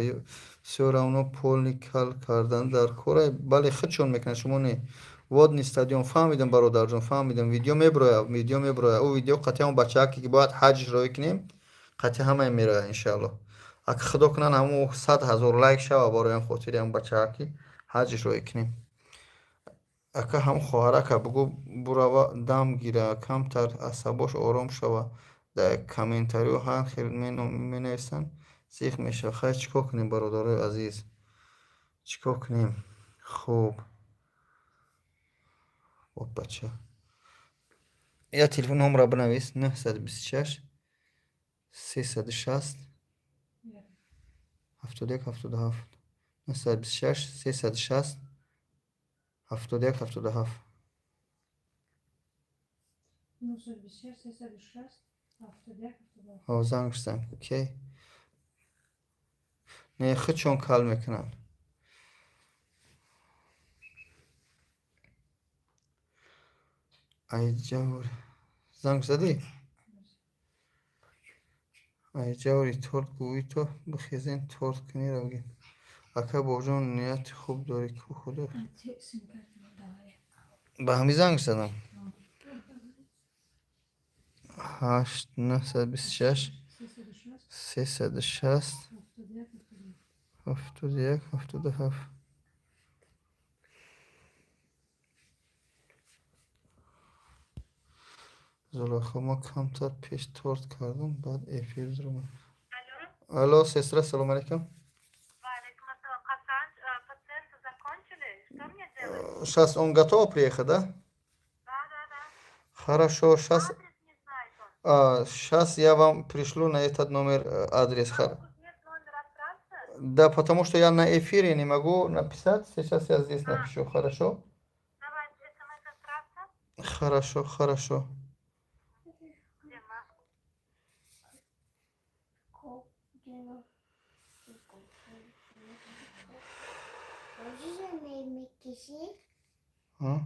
всё равно полный кал кардан дар кор. Бале, худшон мекунад, шумо не. Водный стадион, фаҳмидам, бародарҷон, фаҳмидам. Видео меброяд, видео меброяд. Ӯ видео қатъи ҳамон бачааке ки бояд ҳаҷ роӣ кунем, қатъи ҳамае мерояд, иншааллоҳ. Ака, худо кунад, ҳамун 100 000 лайк шава, барои ҳам хотири ҳамон бачааки ҳаҷш роӣ кунем. Ака, ҳам хоҳарака бугӯ, бурава дам гира, камтар асабош ором шава. Дар комментариҳо ҳар хел менависанд, зиқ мешава. Хайр, чӣ кор кунем, бародарои азиз, чӣ кор кунем? Хуб, бача, я телефон номера бинавис: 926 360 71 77, 926 360 71 77. 926 360 71 77. Ҳо, занг зан. Окей, не, худшон кал мекунанд. Айҷавр занг задӣ? Айҷаври торт гӯӣ, то бихезен, торт кунӣ, равгин. Ака бобоҷон, нияти хуб дорӣ ку, худо. Ба ҳамин занг задам: 8 926 360 71 77. Зулайхо, ма камтар пеш торт кардам, баъд эфир дуромад. Алло, сестра, салом алейкум. Пациенты закончили? Что мне делать? Сейчас он готов приехать, да? Да. Хорошо, сейчас. Адрес не знает он. Сейчас я вам пришлю на этот номер адрес. Тут нет номера отправься? Да, потому что я на эфире не могу написать. Сейчас я здесь напишу, хорошо? Давайте смс отправься. Хорошо, хорошо. Дима. мекиши? А?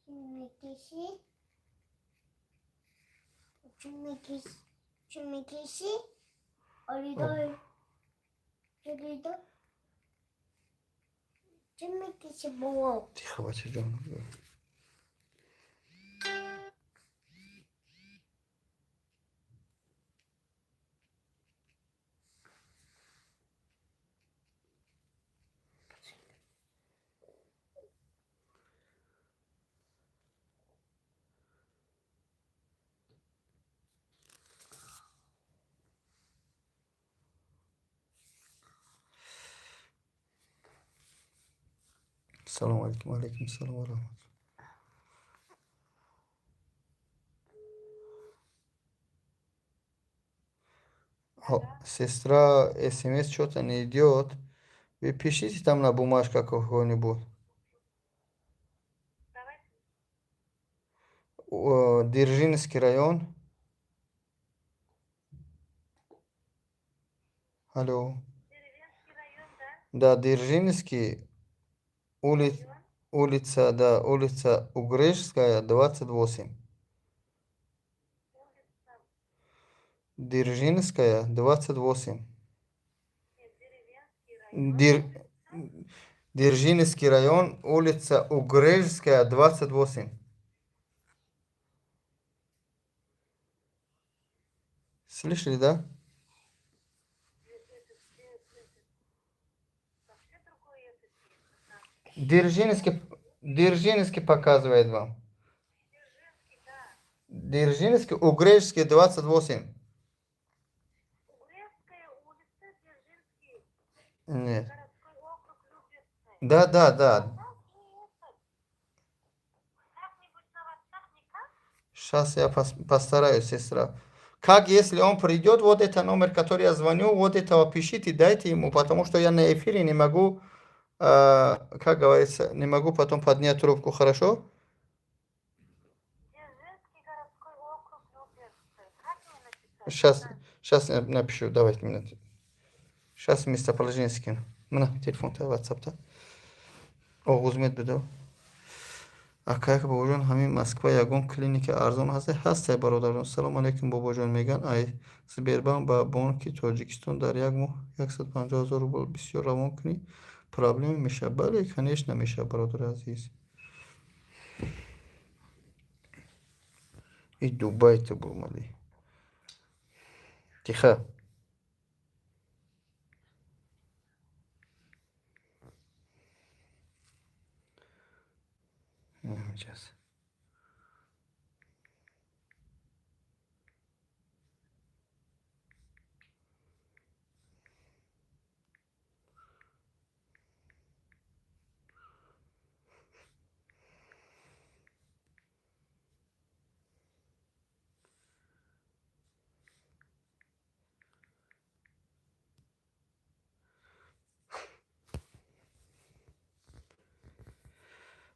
Мекиши? Мекиши? Мекиши? Оридор. Оридор. Чӣ мекиши, бобо? Тихо, бачаҷон. Салому алейкум, алейкум салом ва раҳматуллоҳ. Сестра, смс что-то не идет. Вы пишите там на бумажка какой-нибудь. Давайте. Дзержинский район. Алло. Деревенский район, да? Да, Дзержинский, улица, да, улица Угрешская, 28. Дзержинская, 28. Нет, Деревенский район. Дзержинский район, улица Угрешская, 28. Слышали, да? Вообще другой этот есть. Дзержинский, Дзержинский показывает вам. Дзержинский, да. Дзержинский, Угрешский, 28. Угрешская улица, Дзержинский, Нет. городской округ Люберцы. Да. У нас же этот. Как-нибудь на WhatsApp никак? Сейчас я постараюсь, сестра. Как если он придет, вот это номер, который я звоню, вот этого пишите, дайте ему, потому что я на эфире не могу, как говорится, не могу потом поднять трубку, хорошо? Дзержинский городской округ Люберцы. Как мне написать? Сейчас, сейчас я напишу, давайте минуту. Сейчас местоположение скину. Мына, телефон-то, WhatsApp-то. Оғузмед бидо. Акаяк, бобоҷон, ҳамин Москва ягон клиники арзон ҳаст? Ҳастай, бародарон. Салому алейкум, бобоҷон. Меган, ай Сбербанк ба Бонки Тоҷикистон дар як моҳ 150 000 рубл бисёр равон кунӣ, проблема мешавад? Бале, конечно, мешавад, бародари азиз. И Дубай ту бумадӣ. Тихо. Сейчас.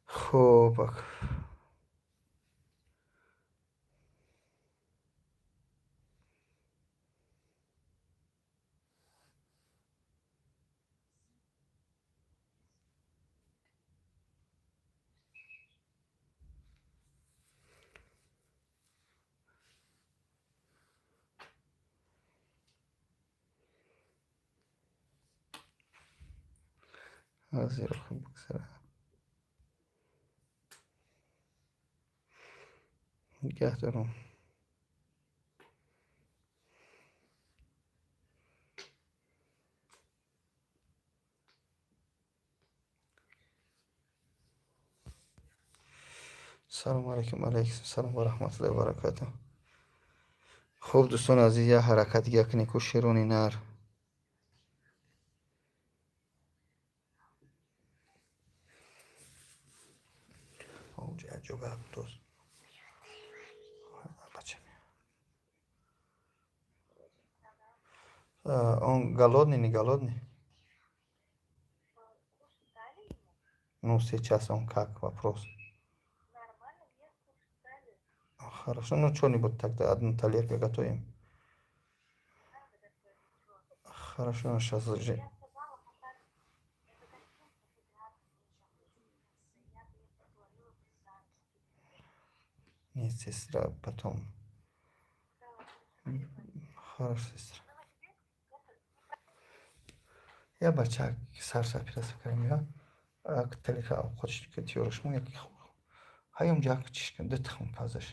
Хуб. Ҳозир бигзара. Нигаҳ дорам. Салому алейкум, алейкум салом ва раҳматуллоҳи ва баракатуҳ. Хуб, дӯстони азиз, як ҳаракат дига кунед ку, шерони нар. Ҷога дӯст. Бача. Он голодный, не голодный? Кушать дали ему? Ну, сейчас он как? Вопрос. Нормально, ест, кушать дали. Хорошо, ну что-нибудь тогда, одну тарелку готовим. Надо готовить, чего? Хорошо, сейчас же. Я сказала, пока это гостиница Федерации нельзя. Я бы ей поговорила бы сами. Нет, сестра, потом. Хорошо, сестра. Я бача сарша пираса кардем, я. Як тарелка овқат тиёраш мон, яки ҳаём ҷак чиш кун, ду тухм пазаш,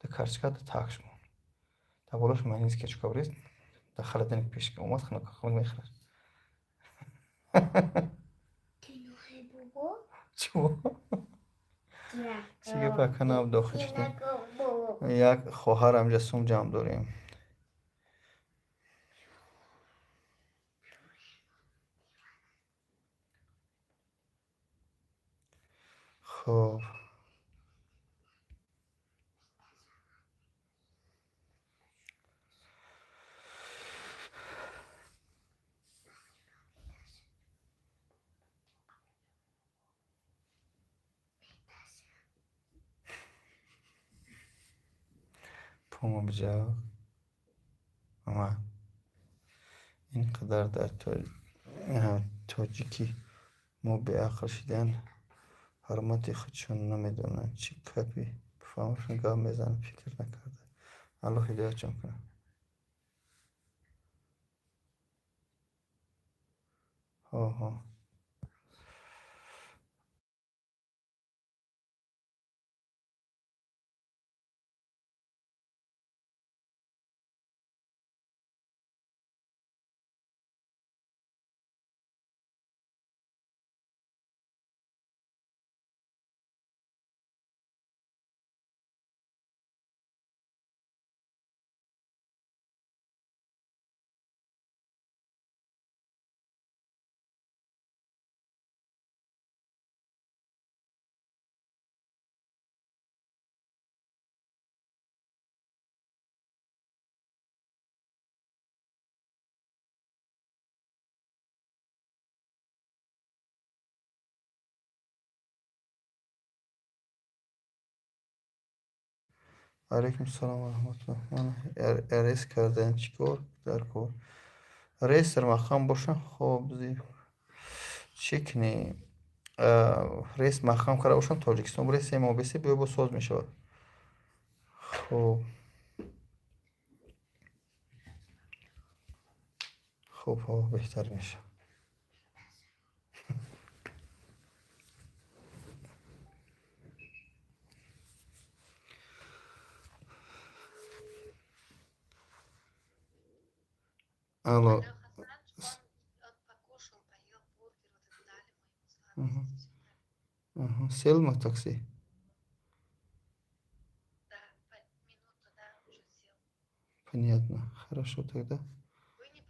ду картошка, ду такш мон. Дар болош майонез, кетчуп рез, дар холодильник пеш ки омад, хунук хунук мехӯрад. Кинохи бобо? Чӣ? Чӣ гап, ака, нав дохил шудем. Як хоҳар ҳамҷа сум ҷамъ дорем. Хоб. Пума биҷақ. Омад. Ин қадар дар тоҷики мо беақл шидан, ҳурмати худшон намедонанд. Чӣ гапи бифаҳмашон гап мезананд, фикр накарда. Аллоҳ ҳидоятшон кунад. Ҳо. Алайкум салом ва раҳматуллоҳ. Ман арез кардаем, чӣ кор дар кор? Реестр маҳкам боша, хоб, чӣ кунем? Реестр маҳкам карда бошам, Тоҷикистон буре, 3 моҳ бесе биё, бо соз мешавад. Хоб. Хуб, ҳо, беҳтар мешавад. Алло. Алло, Хасан, он покушал, поел бургер, вот это дали мы ему сладости, всё нравится. Ага. Сел на такси? Да, минуту, да, уже сел. Понятно. Хорошо тогда. Вы не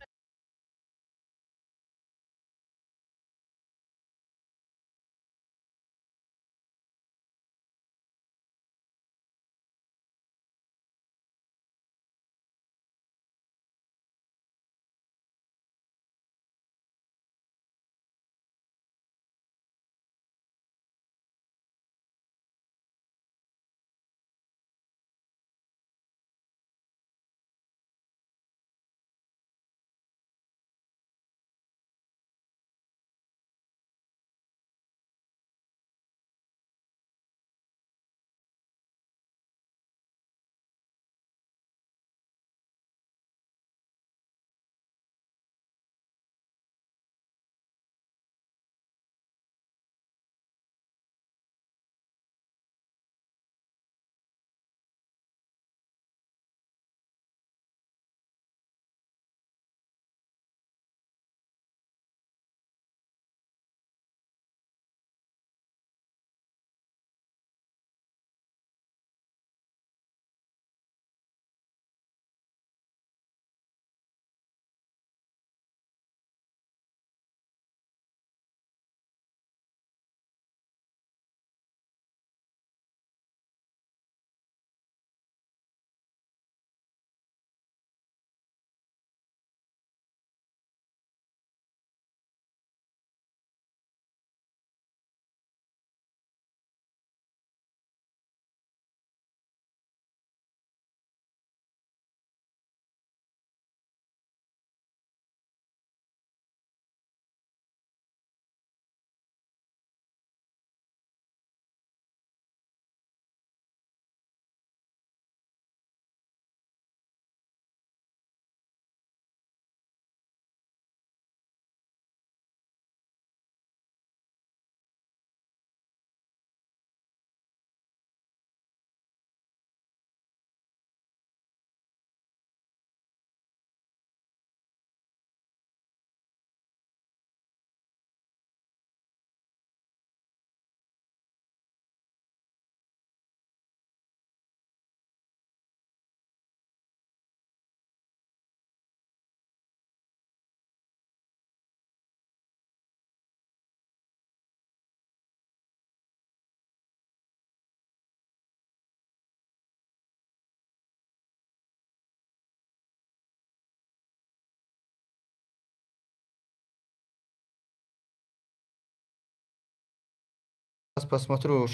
Посмотрю,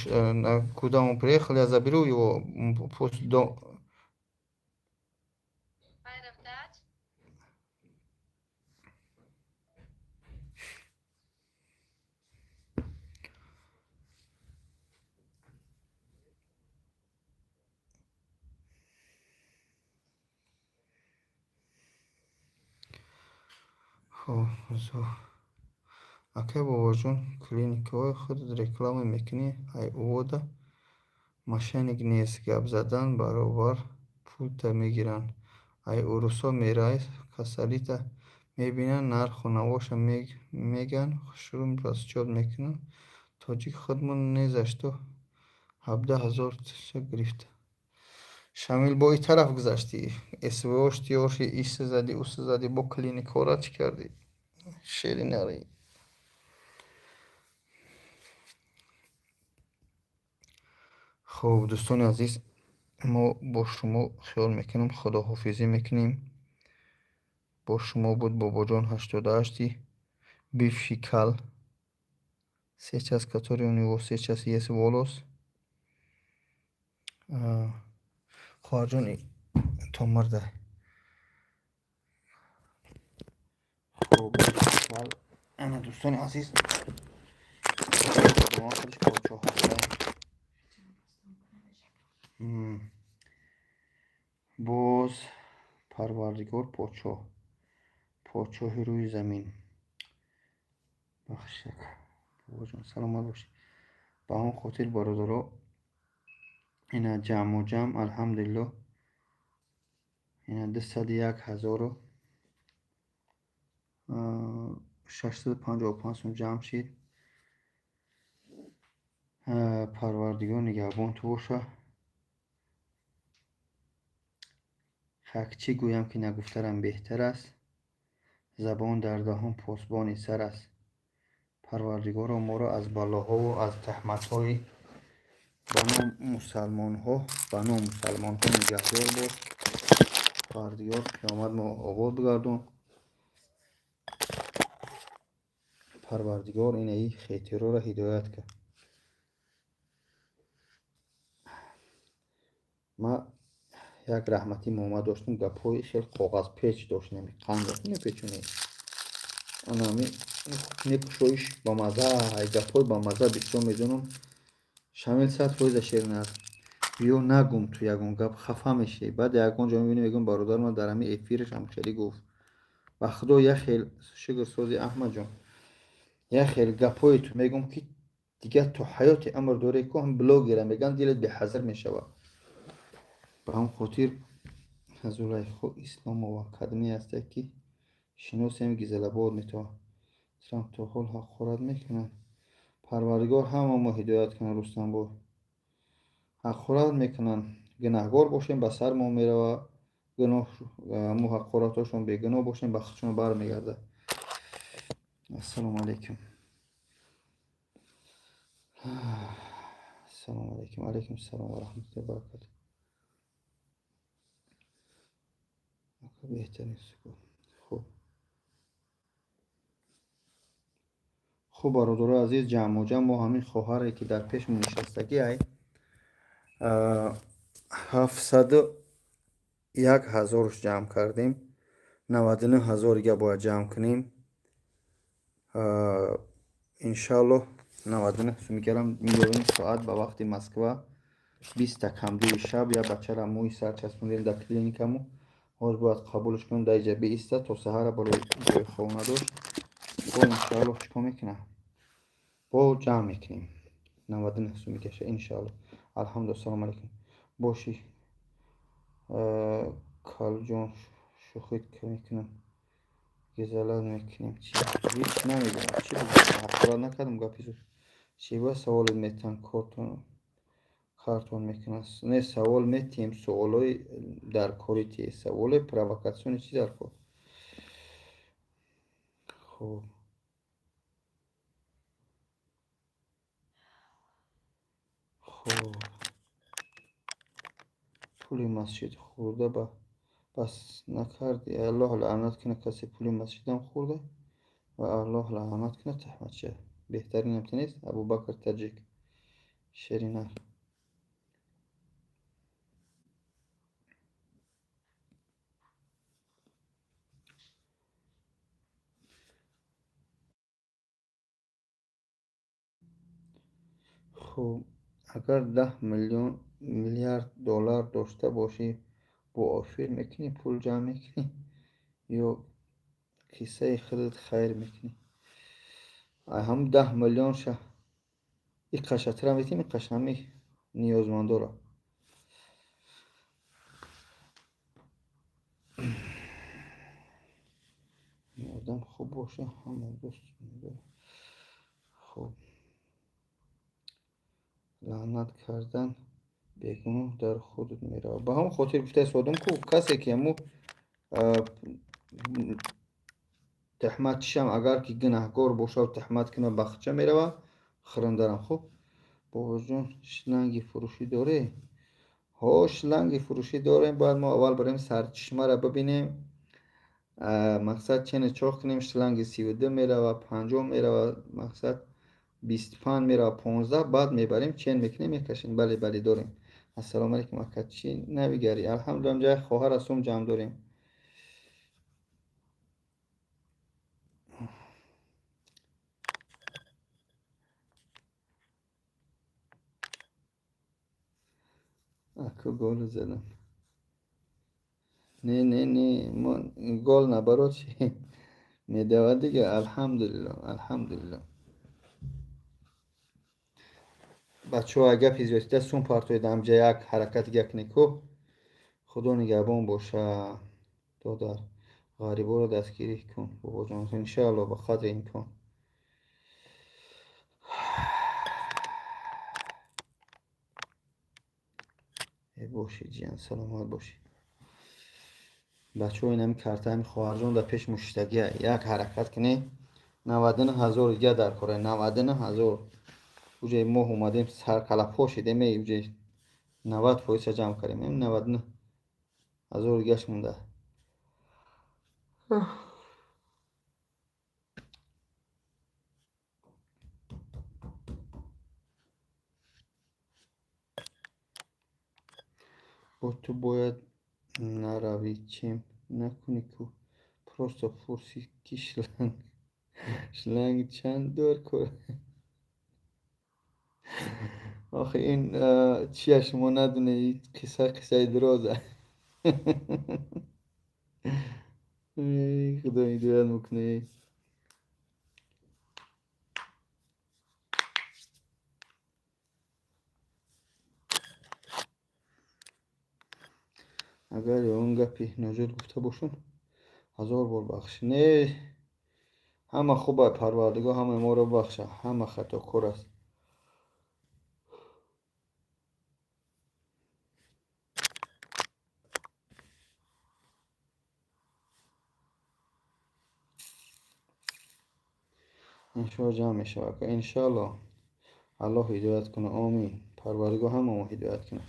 куда он приехал, я заберу его, пусть до. Пайравтач. Хоб, акай Бобоҷон, клиникаҳои худат реклама мекунӣ, ай увода мошенник нест, гап задан баробар пулта мегиранд. Ай урусо мерай, касалита мебинанд, нарху навоша меган, хушрӯ расчёт мекунанд. Тоҷик худмон не за что 17 000 гирифта. Шамил, бо и тараф гузаштӣ, СВО шти, оши иса задӣ, уса задӣ, бо клиникҳоро чӣ кардӣ? Шери нари. Хуб, дӯстони азиз, мо бо шумо хиёл мекунем, худоҳофизӣ мекунем. Бо шумо буд Бобоҷон 88-и бывший кал. Сейчас, который у него сейчас есть волос. Хоҳарҷон, то мурда. Хуб, ана, дӯстони азиз, худаш подшоҳ ҳаста. Боз Парвардигор подшоҳ, подшоҳи рӯи замин бахшак. Бобоҷон, саломат бошед. Ба он хотир, бародаро, ина ҷамъу ҷамъ, алҳамдулиллоҳ, ина 201 655 сум ҷамъ шид. Парвардигор нигаҳбон ту боша. Хак, чӣ гӯям, ки нагуфтарам беҳтар аст. Забон дар даҳон посбони сар аст. Парвардигоро, моро аз балоҳову аз таҳматҳои ба ном мусалмонҳо нигаҳдор бош. Парвардигор, қиёмат мо обод бигардон. Парвардигор, инаи хетероро ҳидоят кард. Ма як раҳматӣ мома доштем, гапҳои хел коғазпеч дошт, қанд мепечонем, анами мекушоиш ба маза, гапҳои ба маза бисёр медонам. Шамил, 100% шер аст. Биё, нагум, ту ягон гап хафа мешавӣ. Баъд ягон ҷо мебинӣ, мегӯям, бародар ман дар ҳамин эфираш ҳам хеле гуфт. Ба худо, як хел шукр сози, Аҳмадҷон, як хел гапҳое ту мегӯм, ки дигар то ҳаёти амр дорӣ ку ҳам блогера мегӯянд, дилат беҳазр мешавад. Ба ҳам хотир, Зулайхо Исломова кадме ҳасте, ки шиносем, Гизалабод метавон. Трамп то ҳол ҳақорат мекунад. Парвардигор ҳама мо ҳидоят кунад. Рустамбой, ҳақорат мекунанд, гунаҳгор бошем, ба сар мо мерава гуноҳ. Мо ҳақоратҳошон бегуноҳ бошем, ба худшон бармегардад. Ассалому алайкум. Ассалому алайкум. Алайкум салом ва раҳматуллоҳи ва баракатуҳ. Беҳтарин. Хуб, хуб, бародарои азиз, ҷамъу ҷамъ мо ҳамин хоҳаре, ки дар пешмо нишастагӣ, ай 701 ҳазорш ҷамъ кардем, 99 ҳазорига бояд ҷамъ кунем, иншааллоҳ. 99 сумигарам меёвем. Соат ба вақти Москва 20-та камдуи шаб. Як бачара мӯи сар часпондем дар клиникаму, ҳозир бояд қабулш кунем, дар иҷа бииста то саҳара, барои ҷои хоб надошт. Бо иншааллоҳ чӣ кор мекунам, бо ҷамъ мекунем, 99 сум мекаша, иншааллоҳ. Алҳамдулилла. Салому алайкум. Боши, калҷон, шӯхӣ мекунам, гизалат мекунем. Чи ҳеҷ намедонам, чи ҳақорат накардам, гапи зуд. Чива саволе метаҳанд, кортон картон мекунанд? Не, савол метиҳем, суолҳои дар кори ти, саволи провокатсиони чи дар кор? Хуб, хуб, пули масҷид хӯрда ба бас накарди. Аллоҳ лаънат кунад, касе пули масҷидам хӯрда, ва Аллоҳ лаънат кунад таҳматча. Беҳтаринам ту нест, Абубакр Таҷик. Шеринар. Хуб, агар 10 миллион миллиард доллар дошта бошӣ, бо офир мекунӣ, пул ҷамъ мекунӣ ё киссаи худат хайр мекунӣ? Ҳамун 10 миллионша иқаша тира метиҳем, иқаша ҳами ниёзмандора. Одам хуб боша, ҳама дӯст медорад. Хуб, лаънат кардан бегуноҳ дар худат меравад. Ба ҳамон хотир гуфтаи содум ку, касе ки ҳаму тӯҳмат чишам, агар ки гунаҳгор бошаву тӯҳмат кунад, ба худша меравад, хӯрандарам. Хуб, бобоҷон, шланги фурӯшӣ дорӣ? Ҳо, шланги фурӯшӣ дорем. Бояд мо аввал барем сарчишмаро бибинем, мақсад, чене чоқ кунем. Шланги 32 мерава, 50 мерава, мақсад, 25 мерава, 15. Баъд мебарем, чен мекунем, мекашем. Бале, бале, дорем. Ассалому алайкум, ака, чӣ навигарӣ? Алҳамдулилла, ҷай хоҳар сум ҷамъ дорем. Аку, гол задам. Не, не, не, мо гол наоборот медавад дига. Алҳамдулилло, алҳамдулилло. Бачаҳо, гапи зиёдида сум партоед, амҷа як ҳаракат дига кунед ку. Худо нигаҳбон боша, додар. Ғариборо дастгирӣ кун, бобоҷон. Иншаалло, ба қадри имкон. Бошӣ, ҷиян, саломат бошӣ. Бачаҳо, инами картаами хоҳарҷон дар пеш муштагия, як ҳаракат кунед. 99 ҳазор дига дар кора, 99 ҳазор. Уҷе моҳ омадем, саркалапо шидем, уҷе 90 фоиза ҷамъ кардем, 99 ҳазор дигаш монда. Бо ту бояд наравӣ, чем накунӣ ку, просто пурсӣ, ки шланг чанд дар кор. Охи, ин чия, шумо надонед, қисса қиссаи дуроза. Худо ҳидоят мекунад. Агар ягон гапи ноҷур гуфта бошам, ҳазор бор бахш. Не, ҳама хуба, Парвардигор ҳамаи моро бахша, ҳама хатокор аст. Иншоалло, ҷамъ мешавад, иншоалло. Аллоҳ ҳидоят кунад, омин. Парвардигор ҳамамо ҳидоят кунад.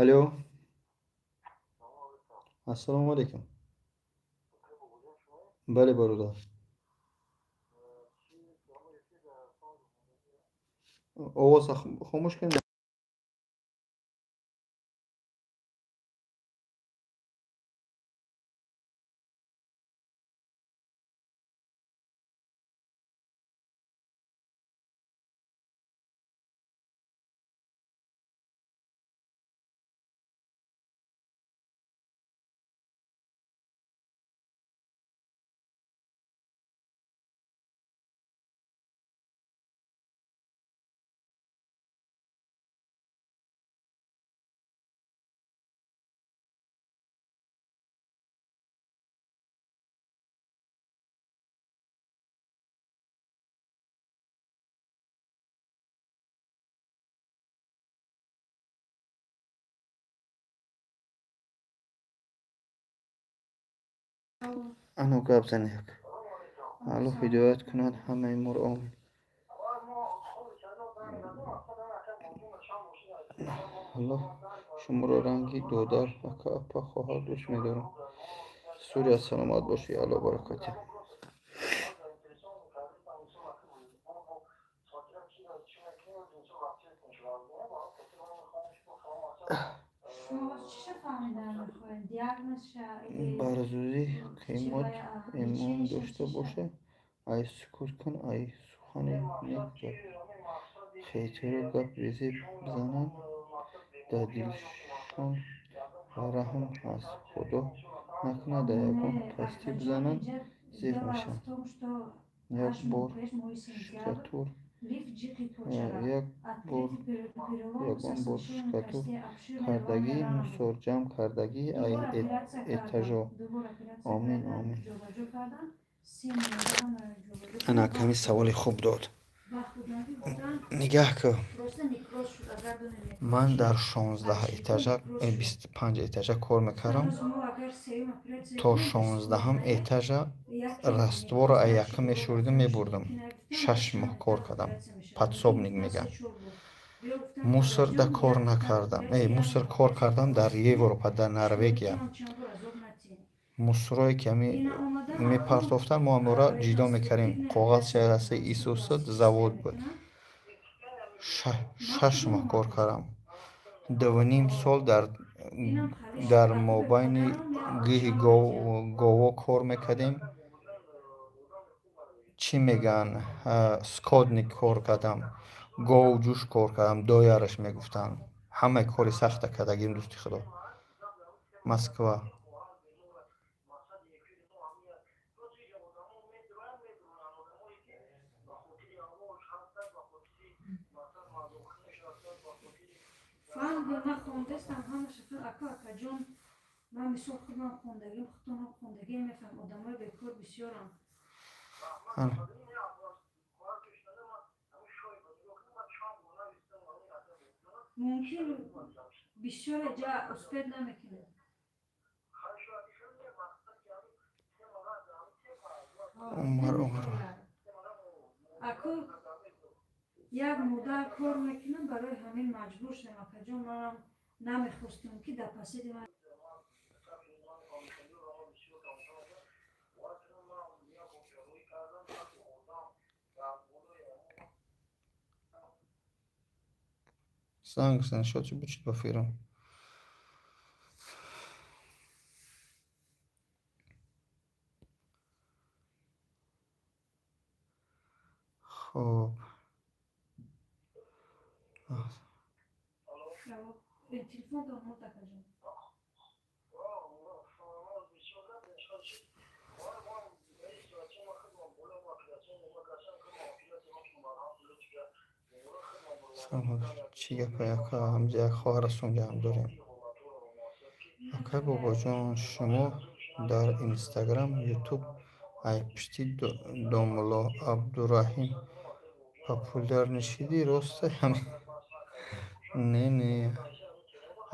Алё, ассалому алайкум. Бале, бародар. Овоз хомӯш кунед. Ано, гап занек. Аллоҳ ҳидоят кунад ҳамаи моро, омин. Аллоҳ шуморо ранги додар, ака, апа, хоҳар дӯст медорам. Сурия, саломат бошӣ, Аллоҳ баракатия. Бар зудӣ қимат имон дошта боша, ай сукут кун, ай сухани нек дар хейтаро гап безеб бизананд, дар дилшон раҳм ҳаст. Худо накунад, дар ягон пастӣ бизананд, зиқ мешаванд. Як бор штукатур, як бор, ягон бор штукатур кардагӣ, мусор ҷамъ кардагӣ ай этажо? Омин, омин. Ана ками саволи хуб дод. Нигаҳ кун, ман дар 16 этажа, 25 этажа кор мекардам. То 16-ҳам этажа растворо ай якум мешӯридим, мебурдам. 6 моҳ кор кардам, подсобник мегӯям. Мусорда кор накардам, мусор кор кардам дар Европа, дар Норвегия. Мусорое ки ами мепартофтанд, мо ҳамора ҷидо мекардем, коғаз шараси исусуд завод буд. 6 моҳ кор кардам. 2,5 сол дар мобайни гиҳи гово кор мекардем. Чӣ мегӯянд, скотник кор кардам, говҷӯш кор кардам, дояраш мегуфтанд. Ҳамаи кори сахта кардагим, дӯсти худо. Москва. Ман хондастам ҳамаша, ака, акаҷон, ман мисол худам хондагим, худтонам хондагим, мефаҳм, одамои бекор бисёрам. Мумкин бисёре ҷа успеть намекунад. Умар, Умар. Аку як модар кор мекунам, барои ҳамин маҷбур шудам, акаҷон, манам намехостам, ки дар пасиди ман. Занг зан, шоти бучид ба фирм. Хоб. Телефонтон мурд, акаҷон. Чӣ гапа, ака? Ҳамҷа як хоҳар астум, ҷамъ дорем. Акай Бобоҷон, шумо дар Инстаграм, Ютуб ай пишти домулло Абдураҳим популяр нишидӣ, роста ҳами? Не, не,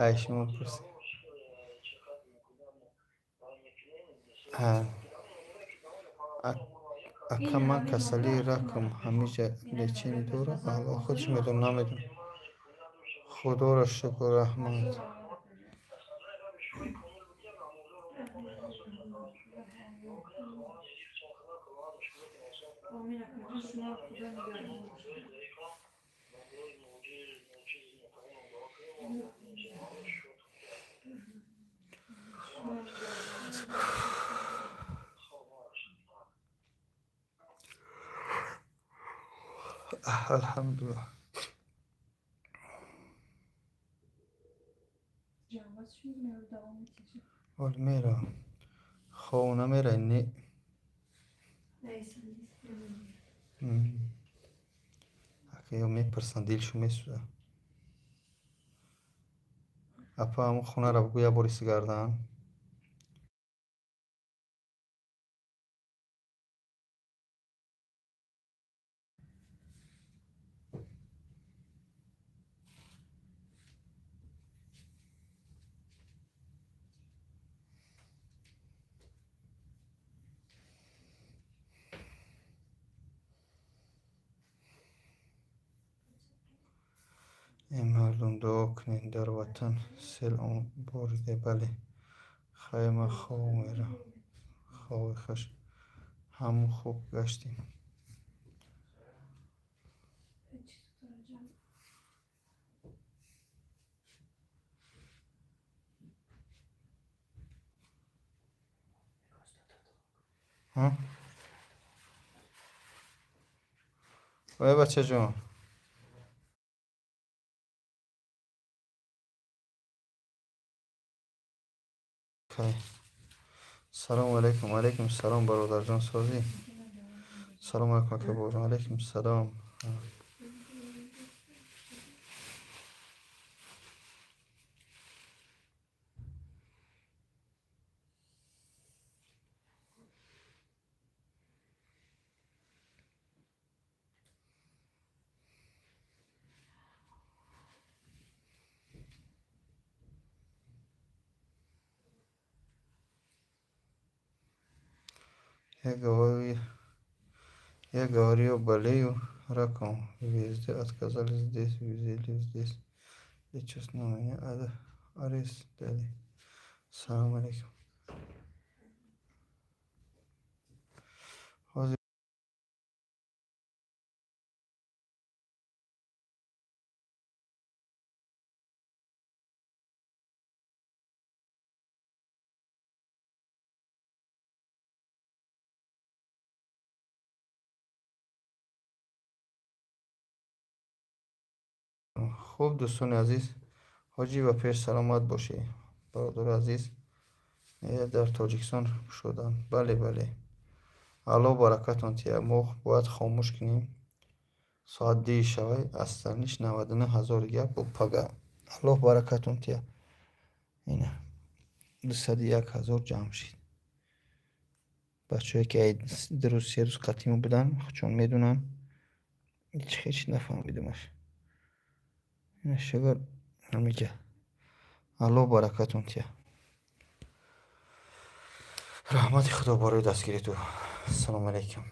ай шумо пурсед. Ака, ман касалии ракам, ҳамиҷа лечение дорам? Аллоҳ худаш медонад, намедонам. Худоро шукр, раҳмат. Омин, акаҷон, шумо худо нигаҳбон бошад. Шумо нигаҳбон. Алҳамдулиллоҳ. Ҷамъбаст шуд, меро давом метиҳед? Ҳол мера. Хов намера, не. Ака, ё мепурсанд, дилшу месӯзад. Апа, ҳамун хонаро бугӯ, як бори сигардан. Мардум, дуо кунед, дар ватан сел борида. Бале, хай, ман хоб мерам. Хоби хуш. Ҳаму хуб гаштем. Чӣ дораҷам? Ҳа? Ой, бачаҷон. Кай. Салому алайкум. Алайкум салом, бародарҷон, созӣ? Салому алайкум, ака бобоҷон. Алайкум салом. Я говорю, болею раком. Везде отказали, здесь взяли, здесь. И честно, меня арест дали. Салом алейкум. Ҳозир хуб, дӯстони азиз, ҳоҷӣ, ба пеш, саломат бошӣ, бародари азиз. Дар Тоҷикистон шудам. Бале, бале, Аллоҳ баракатон тия. Мо бояд хомӯш кунем, соат дии шавай. Остальныйш 99 000 гап пага. Аллоҳ баракатон тия. Ина 201 000 ҷамъ шид. Бачаҳое ки 2 рӯз, 3 рӯз қатъимо буданд, чун медонанд, ҳеҷ ҳеҷ нафаҳмидамаш. Ина, шукр, ҳамиҷа. Аллоҳ баракатон тия. Раҳмати Худо барои дастгириту. Ассалому алайкум.